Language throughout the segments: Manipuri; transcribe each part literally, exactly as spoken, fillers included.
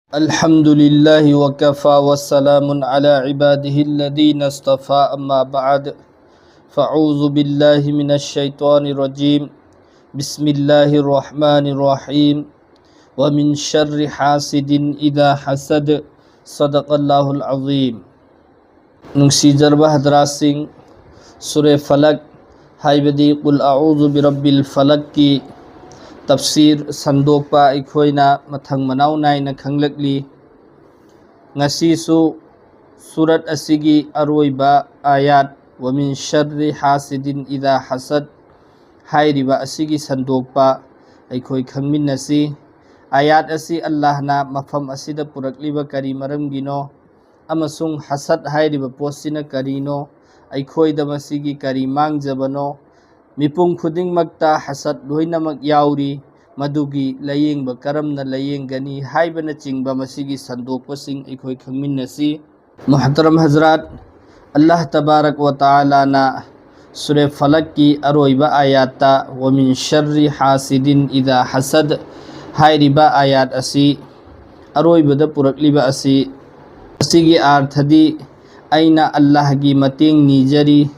الحمد لله وكفى وسلام على عباده الذين اصطفى، أما بعد، فأعوذ بالله من الشيطان الرجيم. بسم الله الرحمن الرحيم. ومن شر حاسد إذا حسد. صدق الله العظيم. ꯅꯨꯡꯁꯤꯖꯔꯕ ꯍꯖꯔꯥꯠꯁꯤꯡ, ꯁꯨꯔꯦ ꯐꯂꯛ ꯍꯥꯏꯕꯗꯤ ꯀꯨꯜ ꯑꯎꯖꯨ ꯕꯤꯔꯕꯤꯜ ꯐꯂꯛꯀꯤ ꯇꯐꯁꯤꯔ ꯁꯟꯗꯣꯛꯄ ꯑꯩꯈꯣꯏꯅ ꯃꯊꯪ ꯃꯅꯥꯎ ꯅꯥꯏꯅ ꯈꯪꯂꯛꯂꯤ꯫ ꯉꯁꯤꯁꯨ ꯁꯨꯔꯠ ꯑꯁꯤꯒꯤ ꯑꯔꯣꯏꯕ ꯑꯥꯌꯥꯠ "ꯋꯃꯤꯟ ꯁꯔ꯭ꯔꯤ ꯍꯥꯁꯤꯗꯤꯟ ꯏꯗꯥ ꯍꯁꯗ" ꯍꯥꯏꯔꯤꯕ ꯑꯁꯤꯒꯤ ꯁꯟꯗꯣꯛꯄ ꯑꯩꯈꯣꯏ ꯈꯪꯃꯤꯟꯅꯁꯤ꯫ ꯑꯥꯌꯥꯠ ꯑꯁꯤ ꯑꯜꯂꯥꯍꯅ ꯃꯐꯝ ꯑꯁꯤꯗ ꯄꯨꯔꯛꯂꯤꯕ ꯀꯔꯤ ꯃꯔꯝꯒꯤꯅꯣ ꯑꯃꯁꯨꯡ ꯍꯁꯗ ꯍꯥꯏꯔꯤꯕ ꯄꯣꯠꯁꯤꯅ ꯀꯔꯤꯅꯣ, ꯑꯩꯈꯣꯏꯗ ꯃꯁꯤꯒꯤ ꯀꯔꯤ ꯃꯥꯡꯖꯕꯅꯣ, ꯃꯤꯄꯨꯝ ꯈꯨꯗꯤꯡꯃꯛꯇ ꯍꯁꯗ ꯂꯣꯏꯅꯃꯛ ꯌꯥꯎꯔꯤ, ꯃꯗꯨꯒꯤ ꯂꯥꯌꯦꯡꯕ ꯀꯔꯝꯅ ꯂꯥꯌꯦꯡꯒꯅꯤ ꯍꯥꯏꯕꯅꯆꯤꯡꯕ ꯃꯁꯤꯒꯤ ꯁꯟꯗꯣꯛꯄꯁꯤꯡ ꯑꯩꯈꯣꯏ ꯈꯪꯃꯤꯟꯅꯁꯤ꯫ ꯃꯨꯍꯇꯔꯝ ꯍꯖꯔꯥꯠ, ꯑꯜꯂꯥꯍ ꯇꯕꯥꯔꯛ ꯋ ꯇꯥꯂꯥꯅ ꯁꯨꯔꯦ ꯐꯂꯛꯀꯤ ꯑꯔꯣꯏꯕ ꯑꯥꯌꯥꯠꯇ "ꯋꯃꯤꯟ ꯁꯔ꯭ꯔꯤ ꯍꯥꯁꯤꯗꯤꯟ ꯏꯗꯥ ꯍꯁꯗ" ꯍꯥꯏꯔꯤꯕ ꯑꯥꯌꯥꯠ ꯑꯁꯤ ꯑꯔꯣꯏꯕꯗ ꯄꯨꯔꯛꯂꯤꯕ ꯑꯁꯤ, ꯑꯁꯤꯒꯤ ꯑꯥꯔꯊꯗꯤ, "ꯑꯩꯅ ꯑꯜꯂꯥꯍꯒꯤ ꯃꯇꯦꯡ ꯅꯤꯖꯔꯤ,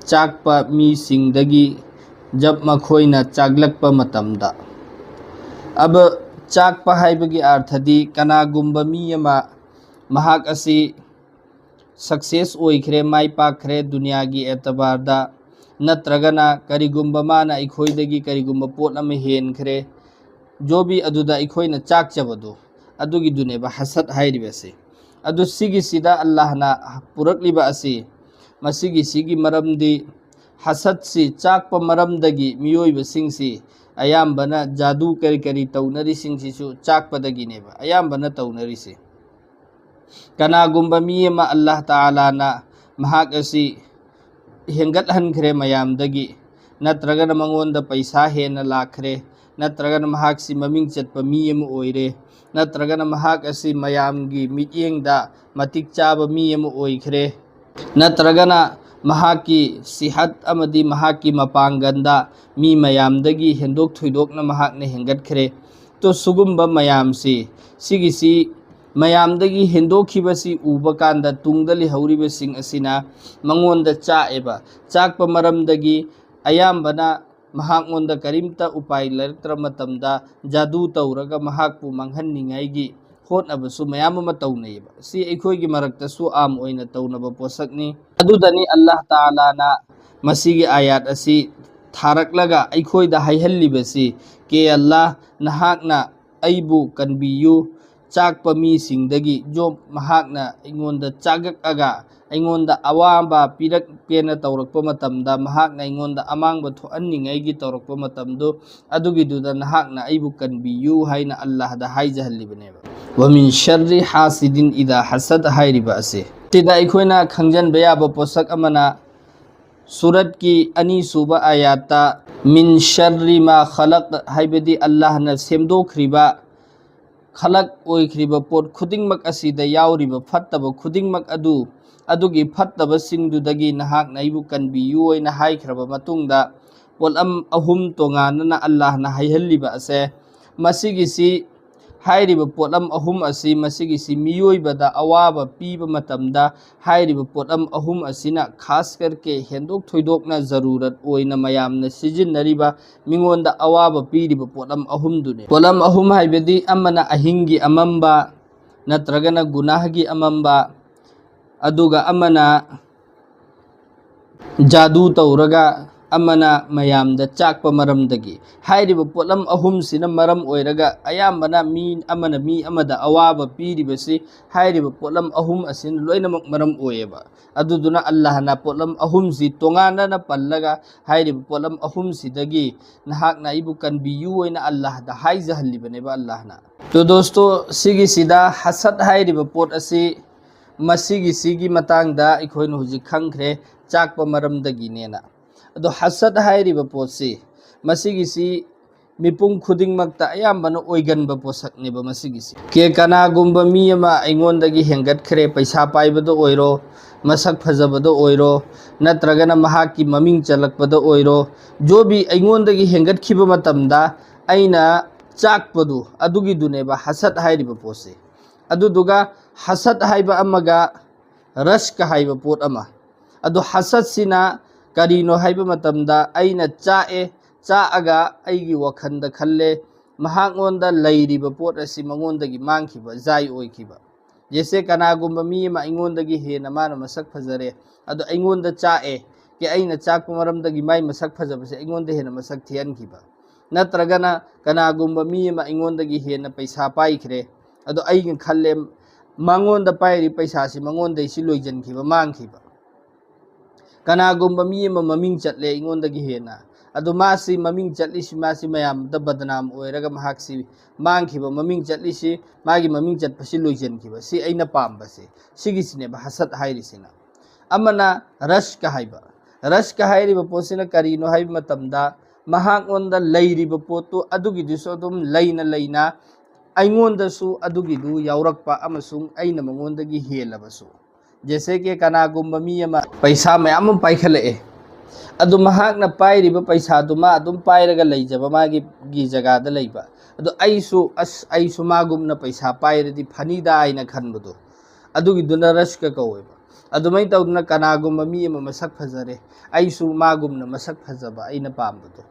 ꯆꯥꯛꯄ ꯃꯤꯁꯤꯡꯗꯒꯤ, ꯖꯕ ꯃꯈꯣꯏꯅ ꯆꯥꯛꯂꯛꯄ ꯃꯇꯝꯗ"꯫ ꯑꯕ, ꯆꯥꯛꯄ ꯍꯥꯏꯕꯒꯤ ꯑꯥꯔꯊꯗꯤ ꯀꯅꯥꯒꯨꯝꯕ ꯃꯤ ꯑꯃ, ꯃꯍꯥꯛ ꯑꯁꯤ ꯁꯛꯁꯦꯁ ꯑꯣꯏꯈ꯭ꯔꯦ, ꯃꯥꯏ ꯄꯥꯛꯈ꯭ꯔꯦ ꯗꯨꯅꯤꯌꯥꯒꯤ ꯑꯦꯇꯕꯥꯔꯗ, ꯅꯠꯇ꯭ꯔꯒꯅ ꯀꯔꯤꯒꯨꯝꯕ ꯃꯥꯅ ꯑꯩꯈꯣꯏꯗꯒꯤ ꯀꯔꯤꯒꯨꯝꯕ ꯄꯣꯠ ꯑꯃ ꯍꯦꯟꯈ꯭ꯔꯦ, ꯖꯣꯕꯤ, ꯑꯗꯨꯗ ꯑꯩꯈꯣꯏꯅ ꯆꯥꯛꯆꯕꯗꯣ, ꯑꯗꯨꯒꯤꯗꯨꯅꯦꯕ ꯍꯁꯗ ꯍꯥꯏꯔꯤꯕꯁꯦ꯫ ꯑꯗꯨ ꯁꯤꯒꯤꯁꯤꯗ ꯑꯜꯂꯥꯍꯅ ꯄꯨꯔꯛꯂꯤꯕ ꯑꯁꯤ, ꯃꯁꯤꯒꯤꯁꯤꯒꯤ ꯃꯔꯝꯗꯤ ꯍꯁꯗꯁꯤ ꯆꯥꯛꯄ ꯃꯔꯝꯗꯒꯤ ꯃꯤꯑꯣꯏꯕꯁꯤꯡꯁꯤ ꯑꯌꯥꯝꯕꯅ ꯖꯥꯗꯨ ꯀꯔꯤ ꯀꯔꯤ ꯇꯧꯅꯔꯤꯁꯤꯡꯁꯤꯁꯨ ꯆꯥꯛꯄꯗꯒꯤꯅꯦꯕ ꯑꯌꯥꯝꯕꯅ ꯇꯧꯅꯔꯤꯁꯦ꯫ ꯀꯅꯥꯒꯨꯝꯕ ꯃꯤ ꯑꯃ ꯑꯜꯂꯥꯍ ꯇꯥꯂꯥꯅ ꯃꯍꯥꯛ ꯑꯁꯤ ꯍꯦꯟꯒꯠꯍꯟꯈ꯭ꯔꯦ ꯃꯌꯥꯝꯗꯒꯤ, ꯅꯠꯇ꯭ꯔꯒꯅ ꯃꯉꯣꯟꯗ ꯄꯩꯁꯥ ꯍꯦꯟꯅ ꯂꯥꯛꯈ꯭ꯔꯦ, ꯅꯠꯇ꯭ꯔꯒꯅ ꯃꯍꯥꯛꯁꯤ ꯃꯃꯤꯡ ꯆꯠꯄ ꯃꯤ ꯑꯃ ꯑꯣꯏꯔꯦ, ꯅꯠꯇ꯭ꯔꯒꯅ ꯃꯍꯥꯛ ꯑꯁꯤ ꯃꯌꯥꯝꯒꯤ ꯃꯤꯠꯌꯦꯡꯗ ꯃꯇꯤꯛ ꯆꯥꯕ ꯃꯤ ꯑꯃ ꯑꯣꯏꯈ꯭ꯔꯦ, ꯅꯠꯇ꯭ꯔꯒꯅ ꯃꯍꯥꯛꯀꯤ ꯁꯤꯍꯠ ꯑꯃꯗꯤ ꯃꯍꯥꯛꯀꯤ ꯃꯄꯥꯡꯒꯜꯗ ꯃꯤ ꯃꯌꯥꯝꯗꯒꯤ ꯍꯦꯟꯗꯣꯛ ꯊꯣꯏꯗꯣꯛꯅ ꯃꯍꯥꯛꯅ ꯍꯦꯟꯒꯠꯈ꯭ꯔꯦ꯫ ꯇꯣ, ꯁꯤꯒꯨꯝꯕ ꯃꯌꯥꯝꯁꯤ, ꯁꯤꯒꯤꯁꯤ ꯃꯌꯥꯝꯗꯒꯤ ꯍꯦꯟꯗꯣꯛꯈꯤꯕꯁꯤ ꯎꯕ ꯀꯥꯟꯗ ꯇꯨꯡꯗ ꯂꯩꯍꯧꯔꯤꯕꯁꯤꯡ ꯑꯁꯤꯅ ꯃꯉꯣꯟꯗ ꯆꯥꯛꯑꯦꯕ꯫ ꯆꯥꯛꯄ ꯃꯔꯝꯗꯒꯤ ꯑꯌꯥꯝꯕꯅ ꯃꯍꯥꯛꯉꯣꯟꯗ ꯀꯔꯤꯝꯇ ꯎꯄꯥꯏ ꯂꯩꯔꯛꯇ꯭ꯔ ꯃꯇꯝꯗ ꯖꯥꯗꯨ ꯇꯧꯔꯒ ꯃꯍꯥꯛꯄꯨ ꯃꯥꯡꯍꯟꯅꯤꯡꯉꯥꯏꯒꯤ ꯍꯣꯠꯅꯕꯁꯨ ꯃꯌꯥꯝ ꯑꯃ ꯇꯧꯅꯩꯌꯦꯕ꯫ ꯁꯤ ꯑꯩꯈꯣꯏꯒꯤ ꯃꯔꯛꯇꯁꯨ ꯑꯥꯝ ꯑꯣꯏꯅ ꯇꯧꯅꯕ ꯄꯣꯠꯁꯛꯅꯤ꯫ ꯑꯗꯨꯗꯅꯤ ꯑꯜꯂꯥꯍ ꯇꯥꯂꯥꯅ ꯃꯁꯤꯒꯤ ꯑꯥꯌꯥꯠ ꯑꯁꯤ ꯊꯥꯔꯛꯂꯒ ꯑꯩꯈꯣꯏꯗ ꯍꯥꯏꯍꯜꯂꯤꯕꯁꯤ, "ꯀꯦ ꯑꯜꯂꯥꯍ, ꯅꯍꯥꯛꯅ ꯑꯩꯕꯨ ꯀꯟꯕꯤꯌꯨ, ꯆꯥꯛꯄ ꯃꯤꯁꯤꯡꯗꯒꯤ ꯖꯣꯕ ꯃꯍꯥꯛꯅ ꯑꯩꯉꯣꯟꯗ ꯆꯥꯒꯛꯑꯒ ꯑꯩꯉꯣꯟꯗ ꯑꯋꯥꯕ ꯄꯤꯔꯛꯀꯦꯅ ꯇꯧꯔꯛꯄ ꯃꯇꯝꯗ, ꯃꯍꯥꯛꯅ ꯑꯩꯉꯣꯟꯗ ꯑꯃꯥꯡꯕ ꯊꯣꯛꯍꯟꯅꯤꯡꯉꯥꯏꯒꯤ ꯇꯧꯔꯛꯄ ꯃꯇꯝꯗꯨ, ꯑꯗꯨꯒꯤꯗꯨꯗ ꯅꯍꯥꯛꯅ ꯑꯩꯕꯨ ꯀꯟꯕꯤꯌꯨ" ꯍꯥꯏꯅ ꯑꯜꯂꯥꯍꯗ ꯍꯥꯏꯖꯍꯜꯂꯤꯕꯅꯦꯕ꯫ "ꯋꯥꯃꯤꯟ ꯁꯔꯔꯤ ꯍꯥꯁꯤꯗꯤꯟ ꯏꯗꯥ ꯍꯁꯗ" ꯍꯥꯏꯔꯤꯕ ꯑꯁꯦ꯫ ꯁꯤꯗ ꯑꯩꯈꯣꯏꯅ ꯈꯪꯖꯟꯕ ꯌꯥꯕ ꯄꯣꯠꯁꯛ ꯑꯃꯅ, ꯁꯨꯔꯠꯀꯤ ꯑꯅꯤꯁꯨꯕ ꯑꯥꯌꯥꯠꯇ "ꯃꯤꯟ ꯁꯔꯔꯤ ꯃꯥ ꯈꯂꯛ" ꯍꯥꯏꯕꯗꯤ ꯑꯜꯂꯥꯍꯅ ꯁꯦꯝꯗꯣꯛꯈ꯭ꯔꯤꯕ, ꯈꯂꯛ ꯑꯣꯏꯈ꯭ꯔꯤꯕ ꯄꯣꯠ ꯈꯨꯗꯤꯡꯃꯛ ꯑꯁꯤꯗ ꯌꯥꯎꯔꯤꯕ ꯐꯠꯇꯕ ꯈꯨꯗꯤꯡꯃꯛ ꯑꯗꯨ, ꯑꯗꯨꯒꯤ ꯐꯠꯇꯕꯁꯤꯡꯗꯨꯗꯒꯤ ꯅꯍꯥꯛꯅ ꯑꯩꯕꯨ ꯀꯟꯕꯤꯌꯨ ꯍꯥꯏꯅ ꯍꯥꯏꯈ꯭ꯔꯕ ꯃꯇꯨꯡꯗ, ꯄꯣꯠꯂꯝ ꯑꯍꯨꯝ ꯇꯣꯉꯥꯟꯅꯅ ꯑꯜꯂꯥꯍꯅ ꯍꯥꯏꯍꯜꯂꯤꯕ ꯑꯁꯦ, ꯃꯁꯤꯒꯤꯁꯤ, ꯍꯥꯏꯔꯤꯕ ꯄꯣꯠꯂꯝ ꯑꯍꯨꯝ ꯑꯁꯤ, ꯃꯁꯤꯒꯤꯁꯤ ꯃꯤꯑꯣꯏꯕꯗ ꯑꯋꯥꯕ ꯄꯤꯕ ꯃꯇꯝꯗ, ꯍꯥꯏꯔꯤꯕ ꯄꯣꯠꯂꯝ ꯑꯍꯨꯝ ꯑꯁꯤꯅ ꯈꯥꯁ ꯀꯔꯀꯦ ꯍꯦꯟꯗꯣꯛ ꯊꯣꯏꯗꯣꯛꯅ ꯖꯔꯨꯔꯠ ꯑꯣꯏꯅ ꯃꯌꯥꯝꯅ ꯁꯤꯖꯤꯟꯅꯔꯤꯕ, ꯃꯤꯉꯣꯟꯗ ꯑꯋꯥꯕ ꯄꯤꯔꯤꯕ ꯄꯣꯠꯂꯝ ꯑꯍꯨꯝꯗꯨꯅꯤ꯫ ꯄꯣꯠꯂꯝ ꯑꯍꯨꯝ ꯍꯥꯏꯕꯗꯤ, ꯑꯃꯅ ꯑꯍꯤꯡꯒꯤ ꯑꯃꯝꯕ, ꯅꯠꯇ꯭ꯔꯒꯅ ꯒꯨꯅꯥꯍꯒꯤ ꯑꯃꯝꯕ, ꯑꯗꯨꯒ ꯑꯃꯅ ꯖꯥꯗꯨ ꯇꯧꯔꯒ, ꯑꯃꯅ ꯃꯌꯥꯝꯗ ꯆꯥꯛꯄ ꯃꯔꯝꯗꯒꯤ꯫ ꯍꯥꯏꯔꯤꯕ ꯄꯣꯠꯂꯝ ꯑꯍꯨꯝꯁꯤꯅ ꯃꯔꯝ ꯑꯣꯏꯔꯒ ꯑꯌꯥꯝꯕꯅ ꯃꯤ ꯑꯃꯅ ꯃꯤ ꯑꯃꯗ ꯑꯋꯥꯕ ꯄꯤꯔꯤꯕꯁꯤ ꯍꯥꯏꯔꯤꯕ ꯄꯣꯠꯂꯝ ꯑꯍꯨꯝ ꯑꯁꯤꯅ ꯂꯣꯏꯅꯃꯛ ꯃꯔꯝ ꯑꯣꯏꯌꯦꯕ꯫ ꯑꯗꯨꯗꯨꯅ ꯑꯜꯂꯥꯍꯅ ꯄꯣꯠꯂꯝ ꯑꯍꯨꯝꯁꯤ ꯇꯣꯉꯥꯟꯅꯅ ꯄꯜꯂꯒ, ꯍꯥꯏꯔꯤꯕ ꯄꯣꯠꯂꯝ ꯑꯍꯨꯝꯁꯤꯗꯒꯤ ꯅꯍꯥꯛꯅ ꯑꯩꯕꯨ ꯀꯟꯕꯤꯌꯨ ꯍꯥꯏꯅ ꯑꯜꯂꯥꯍꯗ ꯍꯥꯏꯖꯍꯜꯂꯤꯕꯅꯦꯕ ꯑꯜꯂꯥꯍꯅ꯫ ꯇꯣ ꯗꯣꯁꯇꯣ, ꯁꯤꯒꯤꯁꯤꯗ ꯍꯁꯠ ꯍꯥꯏꯔꯤꯕ ꯄꯣꯠ ꯑꯁꯤ, ꯃꯁꯤꯒꯤꯁꯤꯒꯤ ꯃꯇꯥꯡꯗ ꯑꯩꯈꯣꯏꯅ ꯍꯧꯖꯤꯛ ꯈꯪꯈ꯭ꯔꯦ, ꯆꯥꯛꯄ ꯃꯔꯝꯗꯒꯤꯅꯦꯅ꯫ ꯑꯗꯣ ꯍꯁꯠ ꯍꯥꯏꯔꯤꯕ ꯄꯣꯠꯁꯤ, ꯃꯁꯤꯒꯤꯁꯤ ꯃꯤꯄꯨꯝ ꯈꯨꯗꯤꯡꯃꯛꯇ ꯑꯌꯥꯝꯕꯅ ꯑꯣꯏꯒꯟꯕ ꯄꯣꯠꯁꯛꯅꯦꯕ ꯃꯁꯤꯒꯤꯁꯤ꯫ ꯀꯦ ꯀꯅꯥꯒꯨꯝꯕ ꯃꯤ ꯑꯃ ꯑꯩꯉꯣꯟꯗꯒꯤ ꯍꯦꯟꯒꯠꯈ꯭ꯔꯦ, ꯄꯩꯁꯥ ꯄꯥꯏꯕꯗ ꯑꯣꯏꯔꯣ, ꯃꯁꯛ ꯐꯖꯕꯗ ꯑꯣꯏꯔꯣ, ꯅꯠꯇ꯭ꯔꯒꯅ ꯃꯍꯥꯛꯀꯤ ꯃꯃꯤꯡ ꯆꯜꯂꯛꯄꯗ ꯑꯣꯏꯔꯣ, ꯖꯣꯕꯤ ꯑꯩꯉꯣꯟꯗꯒꯤ ꯍꯦꯟꯒꯠꯈꯤꯕ ꯃꯇꯝꯗ ꯑꯩꯅ ꯆꯥꯛꯄꯗꯨ, ꯑꯗꯨꯒꯤꯗꯨꯅꯦꯕ ꯍꯁꯠ ꯍꯥꯏꯔꯤꯕ ꯄꯣꯠꯁꯦ꯫ ꯑꯗꯨꯗꯨꯒ ꯍꯁꯗ ꯍꯥꯏꯕ ꯑꯃꯒ ꯔꯁꯀ ꯍꯥꯏꯕ ꯄꯣꯠ ꯑꯃ꯫ ꯑꯗꯣ ꯍꯁꯗꯁꯤꯅ ꯀꯔꯤꯅꯣ ꯍꯥꯏꯕ ꯃꯇꯝꯗ, ꯑꯩꯅ ꯆꯥꯛꯑꯦ, ꯆꯥꯛꯑꯒ ꯑꯩꯒꯤ ꯋꯥꯈꯜꯗ ꯈꯜꯂꯦ, ꯃꯍꯥꯛꯉꯣꯟꯗ ꯂꯩꯔꯤꯕ ꯄꯣꯠ ꯑꯁꯤ ꯃꯉꯣꯟꯗꯒꯤ ꯃꯥꯡꯈꯤꯕ, ꯖꯥꯏ ꯑꯣꯏꯈꯤꯕ꯫ ꯖꯦꯁꯦ ꯀꯅꯥꯒꯨꯝꯕ ꯃꯤ ꯑꯃ ꯑꯩꯉꯣꯟꯗꯒꯤ ꯍꯦꯟꯅ ꯃꯥꯅ ꯃꯁꯛ ꯐꯖꯔꯦ, ꯑꯗꯣ ꯑꯩꯉꯣꯟꯗ ꯆꯥꯛꯑꯦ, ꯀꯦ ꯑꯩꯅ ꯆꯥꯛꯄ ꯃꯔꯝꯗꯒꯤ ꯃꯥꯏ ꯃꯁꯛ ꯐꯖꯕꯁꯦ ꯑꯩꯉꯣꯟꯗ ꯍꯦꯟꯅ ꯃꯁꯛ ꯊꯤꯍꯟꯈꯤꯕ꯫ ꯅꯠꯇ꯭ꯔꯒꯅ ꯀꯅꯥꯒꯨꯝꯕ ꯃꯤ ꯑꯃ ꯑꯩꯉꯣꯟꯗꯒꯤ ꯍꯦꯟꯅ ꯄꯩꯁꯥ ꯄꯥꯏꯈ꯭ꯔꯦ, ꯑꯗꯣ ꯑꯩꯅ ꯈꯜꯂꯦ, ꯃꯉꯣꯟꯗ ꯄꯥꯏꯔꯤ ꯄꯩꯁꯥꯁꯤ ꯃꯉꯣꯟꯗꯩꯁꯤ ꯂꯣꯏꯁꯤꯟꯈꯤꯕ, ꯃꯥꯡꯈꯤꯕ꯫ ꯀꯅꯥꯒꯨꯝꯕ ꯃꯤ ꯑꯃ ꯃꯃꯤꯡ ꯆꯠꯂꯦ ꯑꯩꯉꯣꯟꯗꯒꯤ ꯍꯦꯟꯅ, ꯑꯗꯣ ꯃꯥꯁꯤ ꯃꯃꯤꯡ ꯆꯠꯂꯤꯁꯤ, ꯃꯥꯁꯤ ꯃꯌꯥꯝꯗ ꯕꯗꯅꯥꯝ ꯑꯣꯏꯔꯒ ꯃꯍꯥꯛꯁꯤ ꯃꯥꯡꯈꯤꯕ, ꯃꯃꯤꯡ ꯆꯠꯂꯤꯁꯤ, ꯃꯥꯒꯤ ꯃꯃꯤꯡ ꯆꯠꯄꯁꯤ ꯂꯣꯏꯁꯤꯟꯈꯤꯕ, ꯁꯤ ꯑꯩꯅ ꯄꯥꯝꯕꯁꯦ, ꯁꯤꯒꯤꯁꯤꯅꯦꯕ ꯍꯁꯗ ꯍꯥꯏꯔꯤꯁꯤꯅ꯫ ꯑꯃꯅ ꯔꯁꯀ ꯍꯥꯏꯕ꯫ ꯔꯁꯀ ꯍꯥꯏꯔꯤꯕ ꯄꯣꯠꯁꯤꯅ ꯀꯔꯤꯅꯣ ꯍꯥꯏꯕ ꯃꯇꯝꯗ, ꯃꯍꯥꯛꯉꯣꯟꯗ ꯂꯩꯔꯤꯕ ꯄꯣꯠꯇꯨ ꯑꯗꯨꯒꯤꯗꯨꯁꯨ ꯑꯗꯨꯝ ꯂꯩꯅ ꯂꯩꯅ ꯑꯩꯉꯣꯟꯗꯁꯨ ꯑꯗꯨꯒꯤꯗꯨ ꯌꯥꯎꯔꯛꯄ ꯑꯃꯁꯨꯡ ꯑꯩꯅ ꯃꯉꯣꯟꯗꯒꯤ ꯍꯦꯜꯂꯕꯁꯨ꯫ ꯖꯦꯁꯦ ꯀꯦ ꯀꯅꯥꯒꯨꯝꯕ ꯃꯤ ꯑꯃ ꯄꯩꯁꯥ ꯃꯌꯥꯝ ꯑꯃ ꯄꯥꯏꯈꯠꯂꯛꯑꯦ, ꯑꯗꯨ ꯃꯍꯥꯛꯅ ꯄꯥꯏꯔꯤꯕ ꯄꯩꯁꯥꯗꯨ ꯃꯥ ꯑꯗꯨꯝ ꯄꯥꯏꯔꯒ ꯂꯩꯖꯕ, ꯃꯥꯒꯤ ꯒꯤ ꯖꯒꯥꯗ ꯂꯩꯕ꯫ ꯑꯗꯣ ꯑꯩꯁꯨ, "ꯑꯁ, ꯑꯩꯁꯨ ꯃꯥꯒꯨꯝꯅ ꯄꯩꯁꯥ ꯄꯥꯏꯔꯗꯤ ꯐꯅꯤꯗ" ꯍꯥꯏꯅ ꯈꯟꯕꯗꯣ, ꯑꯗꯨꯒꯤꯗꯨꯅ ꯔꯁꯀ ꯀꯧꯋꯦꯕ꯫ ꯑꯗꯨꯃꯥꯏꯅ ꯇꯧꯗꯅ ꯀꯅꯥꯒꯨꯝꯕ ꯃꯤ ꯑꯃ ꯃꯁꯛ ꯐꯖꯔꯦ, ꯑꯩꯁꯨ ꯃꯥꯒꯨꯝꯅ ꯃꯁꯛ ꯐꯖꯕ ꯑꯩꯅ ꯄꯥꯝꯕꯗꯣ꯫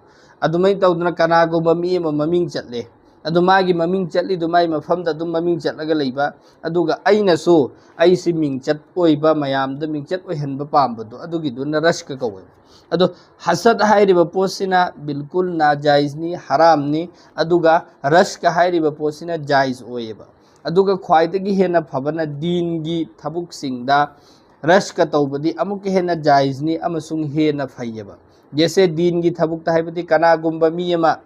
ꯑꯗꯨꯃꯥꯏꯅ ꯇꯧꯗꯅ ꯀꯅꯥꯒꯨꯝꯕ ꯃꯤ ꯑꯃ ꯃꯃꯤꯡ ꯆꯠꯂꯦ, ꯑꯗꯨ ꯃꯥꯒꯤ ꯃꯃꯤꯡ ꯆꯠꯂꯤꯗꯨ ꯃꯥꯒꯤ ꯃꯐꯝꯗ ꯑꯗꯨꯝ ꯃꯃꯤꯡ ꯆꯠꯂꯒ ꯂꯩꯕ, ꯑꯗꯨꯒ ꯑꯩꯅꯁꯨ ꯑꯩꯁꯤ ꯃꯤꯡꯆꯠ ꯑꯣꯏꯕ, ꯃꯌꯥꯝꯗ ꯃꯤꯡꯆꯠ ꯑꯣꯏꯍꯟꯕ ꯄꯥꯝꯕꯗꯣ, ꯑꯗꯨꯒꯤꯗꯨꯅ ꯔꯁꯀ ꯀꯧꯋꯦꯕ꯫ ꯑꯗꯣ ꯍꯁꯗ ꯍꯥꯏꯔꯤꯕ ꯄꯣꯠꯁꯤꯅ ꯕꯤꯜꯀꯨꯜ ꯅꯥꯖꯥꯏꯖꯅꯤ, ꯍꯔꯥꯝꯅꯤ, ꯑꯗꯨꯒ ꯔꯁꯀ ꯍꯥꯏꯔꯤꯕ ꯄꯣꯠꯁꯤꯅ ꯖꯥꯏꯖ ꯑꯣꯏꯌꯦꯕ꯫ ꯑꯗꯨꯒ ꯈ꯭ꯋꯥꯏꯗꯒꯤ ꯍꯦꯟꯅ ꯐꯕꯅ ꯗꯤꯟꯒꯤ ꯊꯕꯛꯁꯤꯡꯗ ꯔꯁꯀ ꯇꯧꯕꯗꯤ ꯑꯃꯨꯛꯀ ꯍꯦꯟꯅ ꯖꯥꯏꯖꯅꯤ ꯑꯃꯁꯨꯡ ꯍꯦꯟꯅ ꯐꯩꯌꯦꯕ꯫ ꯖꯦꯁꯦ ꯗꯤꯟꯒꯤ ꯊꯕꯛꯇ ꯍꯥꯏꯕꯗꯤ ꯀꯅꯥꯒꯨꯝꯕ ꯃꯤ ꯑꯃ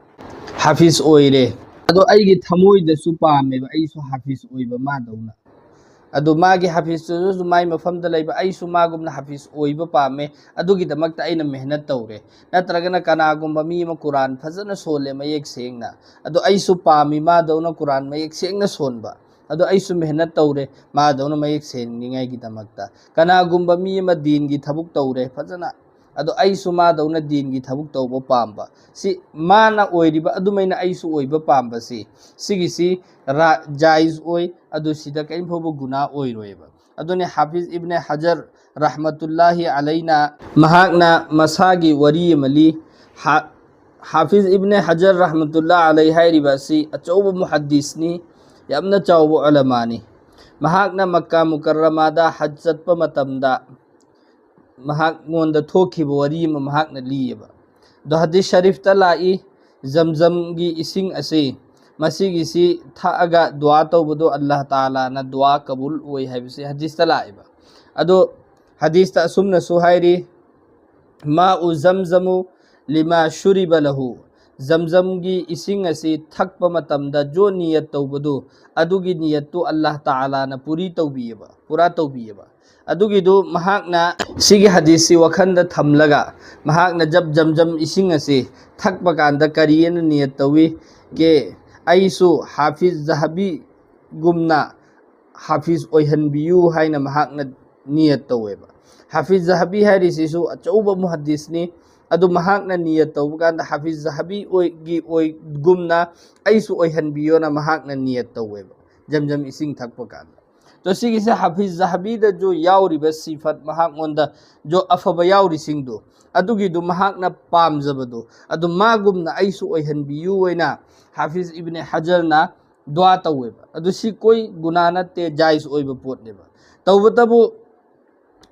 ꯍꯥꯐꯤꯖ ꯑꯣꯏꯔꯦ, ꯑꯗꯣ ꯑꯩꯒꯤ ꯊꯃꯣꯏꯗꯁꯨ ꯄꯥꯝꯃꯦꯕ, ꯑꯩꯁꯨ ꯍꯥꯐꯤꯖ ꯑꯣꯏꯕ ꯃꯥꯗꯧꯅ꯫ ꯑꯗꯨ ꯃꯥꯒꯤ ꯍꯥꯐꯤꯖꯇꯨꯁꯨ ꯃꯥꯏ ꯃꯐꯝꯗ ꯂꯩꯕ, ꯑꯩꯁꯨ ꯃꯥꯒꯨꯝꯅ ꯍꯥꯐꯤꯖ ꯑꯣꯏꯕ ꯄꯥꯝꯃꯦ, ꯑꯗꯨꯒꯤꯗꯃꯛꯇ ꯑꯩꯅ ꯃꯦꯍꯅꯠ ꯇꯧꯔꯦ꯫ ꯅꯠꯇ꯭ꯔꯒꯅ ꯀꯅꯥꯒꯨꯝꯕ ꯃꯤ ꯑꯃ ꯀꯨꯔꯥꯟ ꯐꯖꯅ ꯁꯣꯜꯂꯦ ꯃꯌꯦꯛ ꯁꯦꯡꯅ, ꯑꯗꯣ ꯑꯩꯁꯨ ꯄꯥꯝꯃꯤ ꯃꯥꯗꯧꯅ ꯀꯨꯔꯥꯟ ꯃꯌꯦꯛ ꯁꯦꯡꯅ ꯁꯣꯟꯕ, ꯑꯗꯣ ꯑꯩꯁꯨ ꯃꯦꯍꯅꯠ ꯇꯧꯔꯦ ꯃꯥꯗꯧꯅ ꯃꯌꯦꯛ ꯁꯦꯡꯅꯤꯡꯉꯥꯏꯒꯤꯗꯃꯛꯇ꯫ ꯀꯅꯥꯒꯨꯝꯕ ꯃꯤ ꯑꯃ ꯗꯤꯟꯒꯤ ꯊꯕꯛ ꯇꯧꯔꯦ ꯐꯖꯅ, ꯑꯗꯣ ꯑꯩꯁꯨ ꯃꯥꯗꯧꯅ ꯗꯤꯟꯒꯤ ꯊꯕꯛ ꯇꯧꯕ ꯄꯥꯝꯕ, ꯁꯤ ꯃꯥꯅ ꯑꯣꯏꯔꯤꯕ ꯑꯗꯨꯃꯥꯏꯅ ꯑꯩꯁꯨ ꯑꯣꯏꯕ ꯄꯥꯝꯕꯁꯤ, ꯁꯤꯒꯤꯁꯤ ꯔꯥ-, ꯖꯥꯏꯖ ꯑꯣꯏ꯫ ꯑꯗꯨ ꯁꯤꯗ ꯀꯔꯤꯝ ꯐꯥꯎꯕ ꯒꯨꯅꯥ ꯑꯣꯏꯔꯣꯏꯕ꯫ ꯑꯗꯨꯅꯤ ꯍꯥꯐꯤꯖ ꯏꯕꯅꯦ ꯍꯖꯔ ꯔꯍꯃꯇꯨꯜꯂꯥꯍꯤ ꯑꯂꯩꯅ, ꯃꯍꯥꯛꯅ ꯃꯁꯥꯒꯤ ꯋꯥꯔꯤ ꯑꯃ ꯂꯤ꯫ ꯍꯥ-, ꯍꯥꯐꯤꯖ ꯏꯕꯅꯦ ꯍꯖꯔ ꯔꯍꯃꯇꯨꯜꯂꯥ ꯑꯂꯩ ꯍꯥꯏꯔꯤꯕ ꯑꯁꯤ ꯑꯆꯧꯕ ꯃꯨꯍꯗꯤꯁꯅꯤ, ꯌꯥꯝꯅ ꯆꯥꯎꯕ ꯎꯂꯃꯥꯅꯤ꯫ ꯃꯍꯥꯛꯅ ꯃꯛꯀꯥ ꯃꯨꯀꯔꯔꯃꯥꯗ ꯍꯖ ꯆꯠꯄ ꯃꯇꯝꯗ ꯃꯍꯥꯛꯉꯣꯟꯗ ꯊꯣꯛꯈꯤꯕ ꯋꯥꯔꯤ ꯑꯃ ꯃꯍꯥꯛꯅ ꯂꯤꯌꯦꯕ꯫ ꯑꯗꯣ ꯍꯗꯤꯁ ꯁꯔꯤꯐꯇ ꯂꯥꯛꯏ, ꯖꯝꯖꯝꯒꯤ ꯏꯁꯤꯡ ꯑꯁꯤ, ꯃꯁꯤꯒꯤꯁꯤ ꯊꯛꯑꯒ ꯗꯨꯋꯥ ꯇꯧꯕꯗꯣ ꯑꯜꯂꯥꯍ ꯇꯥꯂꯥꯅ ꯗꯨꯋꯥ ꯀꯕꯨꯜ ꯑꯣꯏ ꯍꯥꯏꯕꯁꯤ ꯍꯗꯤꯁꯇ ꯂꯥꯛꯑꯦꯕ꯫ ꯑꯗꯣ ꯍꯗꯤꯁꯇ ꯑꯁꯨꯝꯅꯁꯨ ꯍꯥꯏꯔꯤ, ꯃꯥ ꯎ ꯖꯝꯖꯃꯨ ꯂꯤꯃꯥ ꯁꯨꯔꯤꯕ ꯂꯍꯨ, ꯖꯝꯖꯝꯒꯤ ꯏꯁꯤꯡ ꯑꯁꯤ ꯊꯛꯄ ꯃꯇꯝꯗ ꯖꯣ ꯅꯤꯌꯠ ꯇꯧꯕꯗꯨ, ꯑꯗꯨꯒꯤ ꯅꯤꯌꯠꯇꯨ ꯑꯜꯂꯥꯍ ꯇꯥꯂꯥꯅ ꯄꯨꯔꯤ ꯇꯧꯕꯤꯌꯦꯕ, ꯄꯨꯔꯥ ꯇꯧꯕꯤꯌꯦꯕ꯫ ꯑꯗꯨꯒꯤꯗꯨ ꯃꯍꯥꯛꯅ ꯁꯤꯒꯤ ꯍꯗꯤꯁꯁꯤ ꯋꯥꯈꯜꯗ ꯊꯝꯂꯒ ꯃꯍꯥꯛꯅ ꯖꯕ ꯖꯝꯖꯝ ꯏꯁꯤꯡ ꯑꯁꯤ ꯊꯛꯄ ꯀꯥꯟꯗ ꯀꯔꯤꯑꯅ ꯅꯤꯌꯠ ꯇꯧꯏ? ꯀꯦ, ꯑꯩꯁꯨ ꯍꯥꯐꯤꯖ ꯖꯍꯕꯤꯒꯨꯝꯅ ꯍꯥꯐꯤꯖ ꯑꯣꯏꯍꯟꯕꯤꯌꯨ ꯍꯥꯏꯅ ꯃꯍꯥꯛꯅ ꯅꯤꯌꯠ ꯇꯧꯋꯦꯕ꯫ ꯍꯥꯐꯤꯖ ꯖꯍꯕꯤ ꯍꯥꯏꯔꯤꯁꯤꯁꯨ ꯑꯆꯧꯕ ꯃꯨꯍꯗꯤꯁꯅꯤ꯫ ꯑꯗꯨ ꯃꯍꯥꯛꯅ ꯅꯤꯌꯠ ꯇꯧꯕ ꯀꯥꯟꯗ ꯍꯥꯐꯤꯖ ꯖꯍꯕꯤꯒꯤ ꯑꯣꯏꯒꯨꯝꯅ ꯑꯩꯁꯨ ꯑꯣꯏꯍꯟꯕꯤꯌꯣꯅ ꯃꯍꯥꯛꯅ ꯅꯤꯌꯠ ꯇꯧꯋꯦꯕ, ꯖꯝꯖꯝ ꯏꯁꯤꯡ ꯊꯛꯄ ꯀꯥꯟꯗ꯫ ꯑꯗꯣ ꯁꯤꯒꯤꯁꯦ ꯍꯥꯐꯤꯖ ꯖꯍꯕꯤꯗꯁꯨ ꯌꯥꯎꯔꯤꯕ ꯁꯤꯐꯠ, ꯃꯍꯥꯛꯉꯣꯟꯗ ꯖꯣ ꯑꯐꯕ ꯌꯥꯎꯔꯤꯁꯤꯡꯗꯣ, ꯑꯗꯨꯒꯤꯗꯨ ꯃꯍꯥꯛꯅ ꯄꯥꯝꯖꯕꯗꯣ, ꯑꯗꯨ ꯃꯥꯒꯨꯝꯅ ꯑꯩꯁꯨ ꯑꯣꯏꯍꯟꯕꯤꯌꯨ ꯑꯣꯏꯅ ꯍꯥꯐꯤꯖ ꯏꯕꯅꯦ ꯍꯖꯔꯅ ꯗꯨꯋꯥ ꯇꯧꯋꯦꯕ꯫ ꯑꯗꯨ ꯁꯤ ꯀꯣꯏ ꯒꯨꯅꯥ ꯅꯠꯇꯦ, ꯖꯥꯏꯖ ꯑꯣꯏꯕ ꯄꯣꯠꯅꯦꯕ꯫ ꯇꯧꯕꯇꯕꯨ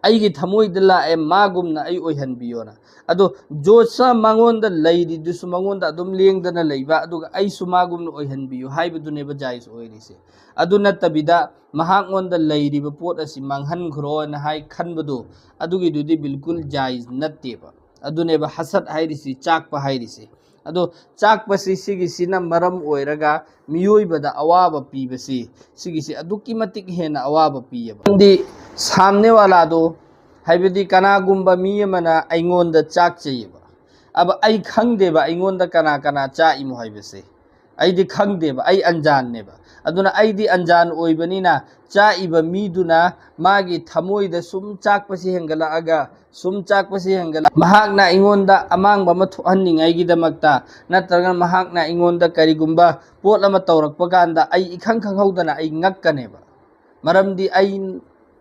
ꯑꯩꯒꯤ ꯊꯃꯣꯏꯗ ꯂꯥꯛꯑꯦ, ꯃꯥꯒꯨꯝꯅ ꯑꯩ ꯑꯣꯏꯍꯟꯕꯤꯌꯣꯅ꯫ ꯑꯗꯣ ꯖꯣꯁ ꯃꯉꯣꯟꯗ ꯂꯩꯔꯤꯗꯨꯁꯨ ꯃꯉꯣꯟꯗ ꯑꯗꯨꯝ ꯂꯦꯡꯗꯅ ꯂꯩꯕ, ꯑꯗꯨꯒ ꯑꯩꯁꯨ ꯃꯥꯒꯨꯝꯅ ꯑꯣꯏꯍꯟꯕꯤꯌꯨ ꯍꯥꯏꯕꯗꯨꯅꯦꯕ ꯖꯥꯏꯖ ꯑꯣꯏꯔꯤꯁꯦ꯫ ꯑꯗꯨ ꯅꯠꯇꯕꯤꯗ ꯃꯍꯥꯛꯉꯣꯟꯗ ꯂꯩꯔꯤꯕ ꯄꯣꯠ ꯑꯁꯤ ꯃꯥꯡꯍꯟꯈ꯭ꯔꯣꯅ ꯍꯥꯏ ꯈꯟꯕꯗꯣ, ꯑꯗꯨꯒꯤꯗꯨꯗꯤ ꯕꯤꯜꯀꯨꯜ ꯖꯥꯏꯖ ꯅꯠꯇꯦꯕ꯫ ꯑꯗꯨꯅꯦꯕ ꯍꯁꯠ ꯍꯥꯏꯔꯤꯁꯤ, ꯆꯥꯛꯄ ꯍꯥꯏꯔꯤꯁꯤ꯫ ꯑꯗꯣ ꯆꯥꯛꯄꯁꯤ ꯁꯤꯒꯤꯁꯤꯅ ꯃꯔꯝ ꯑꯣꯏꯔꯒ ꯃꯤꯑꯣꯏꯕꯗ ꯑꯋꯥꯕ ꯄꯤꯕꯁꯤ, ꯁꯤꯒꯤꯁꯤ ꯑꯗꯨꯛꯀꯤ ꯃꯇꯤꯛ ꯍꯦꯟꯅ ꯑꯋꯥꯕ ꯄꯤꯌꯦꯕ꯫ ꯃꯔꯝꯗꯤ ꯁꯥꯝꯅꯦ ꯋꯥꯂꯥꯗꯣ, ꯍꯥꯏꯕꯗꯤ ꯀꯅꯥꯒꯨꯝꯕ ꯃꯤ ꯑꯃꯅ ꯑꯩꯉꯣꯟꯗ ꯆꯥꯛꯆꯩꯌꯦꯕ, ꯑꯕ ꯑꯩ ꯈꯪꯗꯦꯕ ꯑꯩꯉꯣꯟꯗ ꯀꯅꯥ ꯀꯅꯥ ꯆꯥꯛꯏꯃꯣ ꯍꯥꯏꯕꯁꯦ꯫ ꯑꯩꯗꯤ ꯈꯪꯗꯦꯕ, ꯑꯩ ꯑꯟꯖꯥꯟꯅꯦꯕ꯫ ꯑꯗꯨꯅ ꯑꯩꯗꯤ ꯑꯟꯖꯥꯟ ꯑꯣꯏꯕꯅꯤꯅ, ꯆꯥꯛꯏꯕ ꯃꯤꯗꯨꯅ ꯃꯥꯒꯤ ꯊꯃꯣꯏꯗ ꯁꯨꯝ ꯆꯥꯛꯄꯁꯤ ꯍꯦꯟꯒꯠꯂꯛꯑꯒ, ꯁꯨꯝ ꯆꯥꯛꯄꯁꯤ ꯍꯦꯟꯒꯠꯂꯛ, ꯃꯍꯥꯛꯅ ꯑꯩꯉꯣꯟꯗ ꯑꯃꯥꯡꯕ ꯑꯃ ꯊꯣꯛꯍꯟꯅꯤꯡꯉꯥꯏꯒꯤꯗꯃꯛꯇ, ꯅꯠꯇ꯭ꯔꯒꯅ ꯃꯍꯥꯛꯅ ꯑꯩꯉꯣꯟꯗ ꯀꯔꯤꯒꯨꯝꯕ ꯄꯣꯠ ꯑꯃ ꯇꯧꯔꯛꯄ ꯀꯥꯟꯗ ꯑꯩ ꯏꯈꯪ ꯈꯪꯍꯧꯗꯅ ꯑꯩ ꯉꯛꯀꯅꯦꯕ꯫ ꯃꯔꯝꯗꯤ ꯑꯩ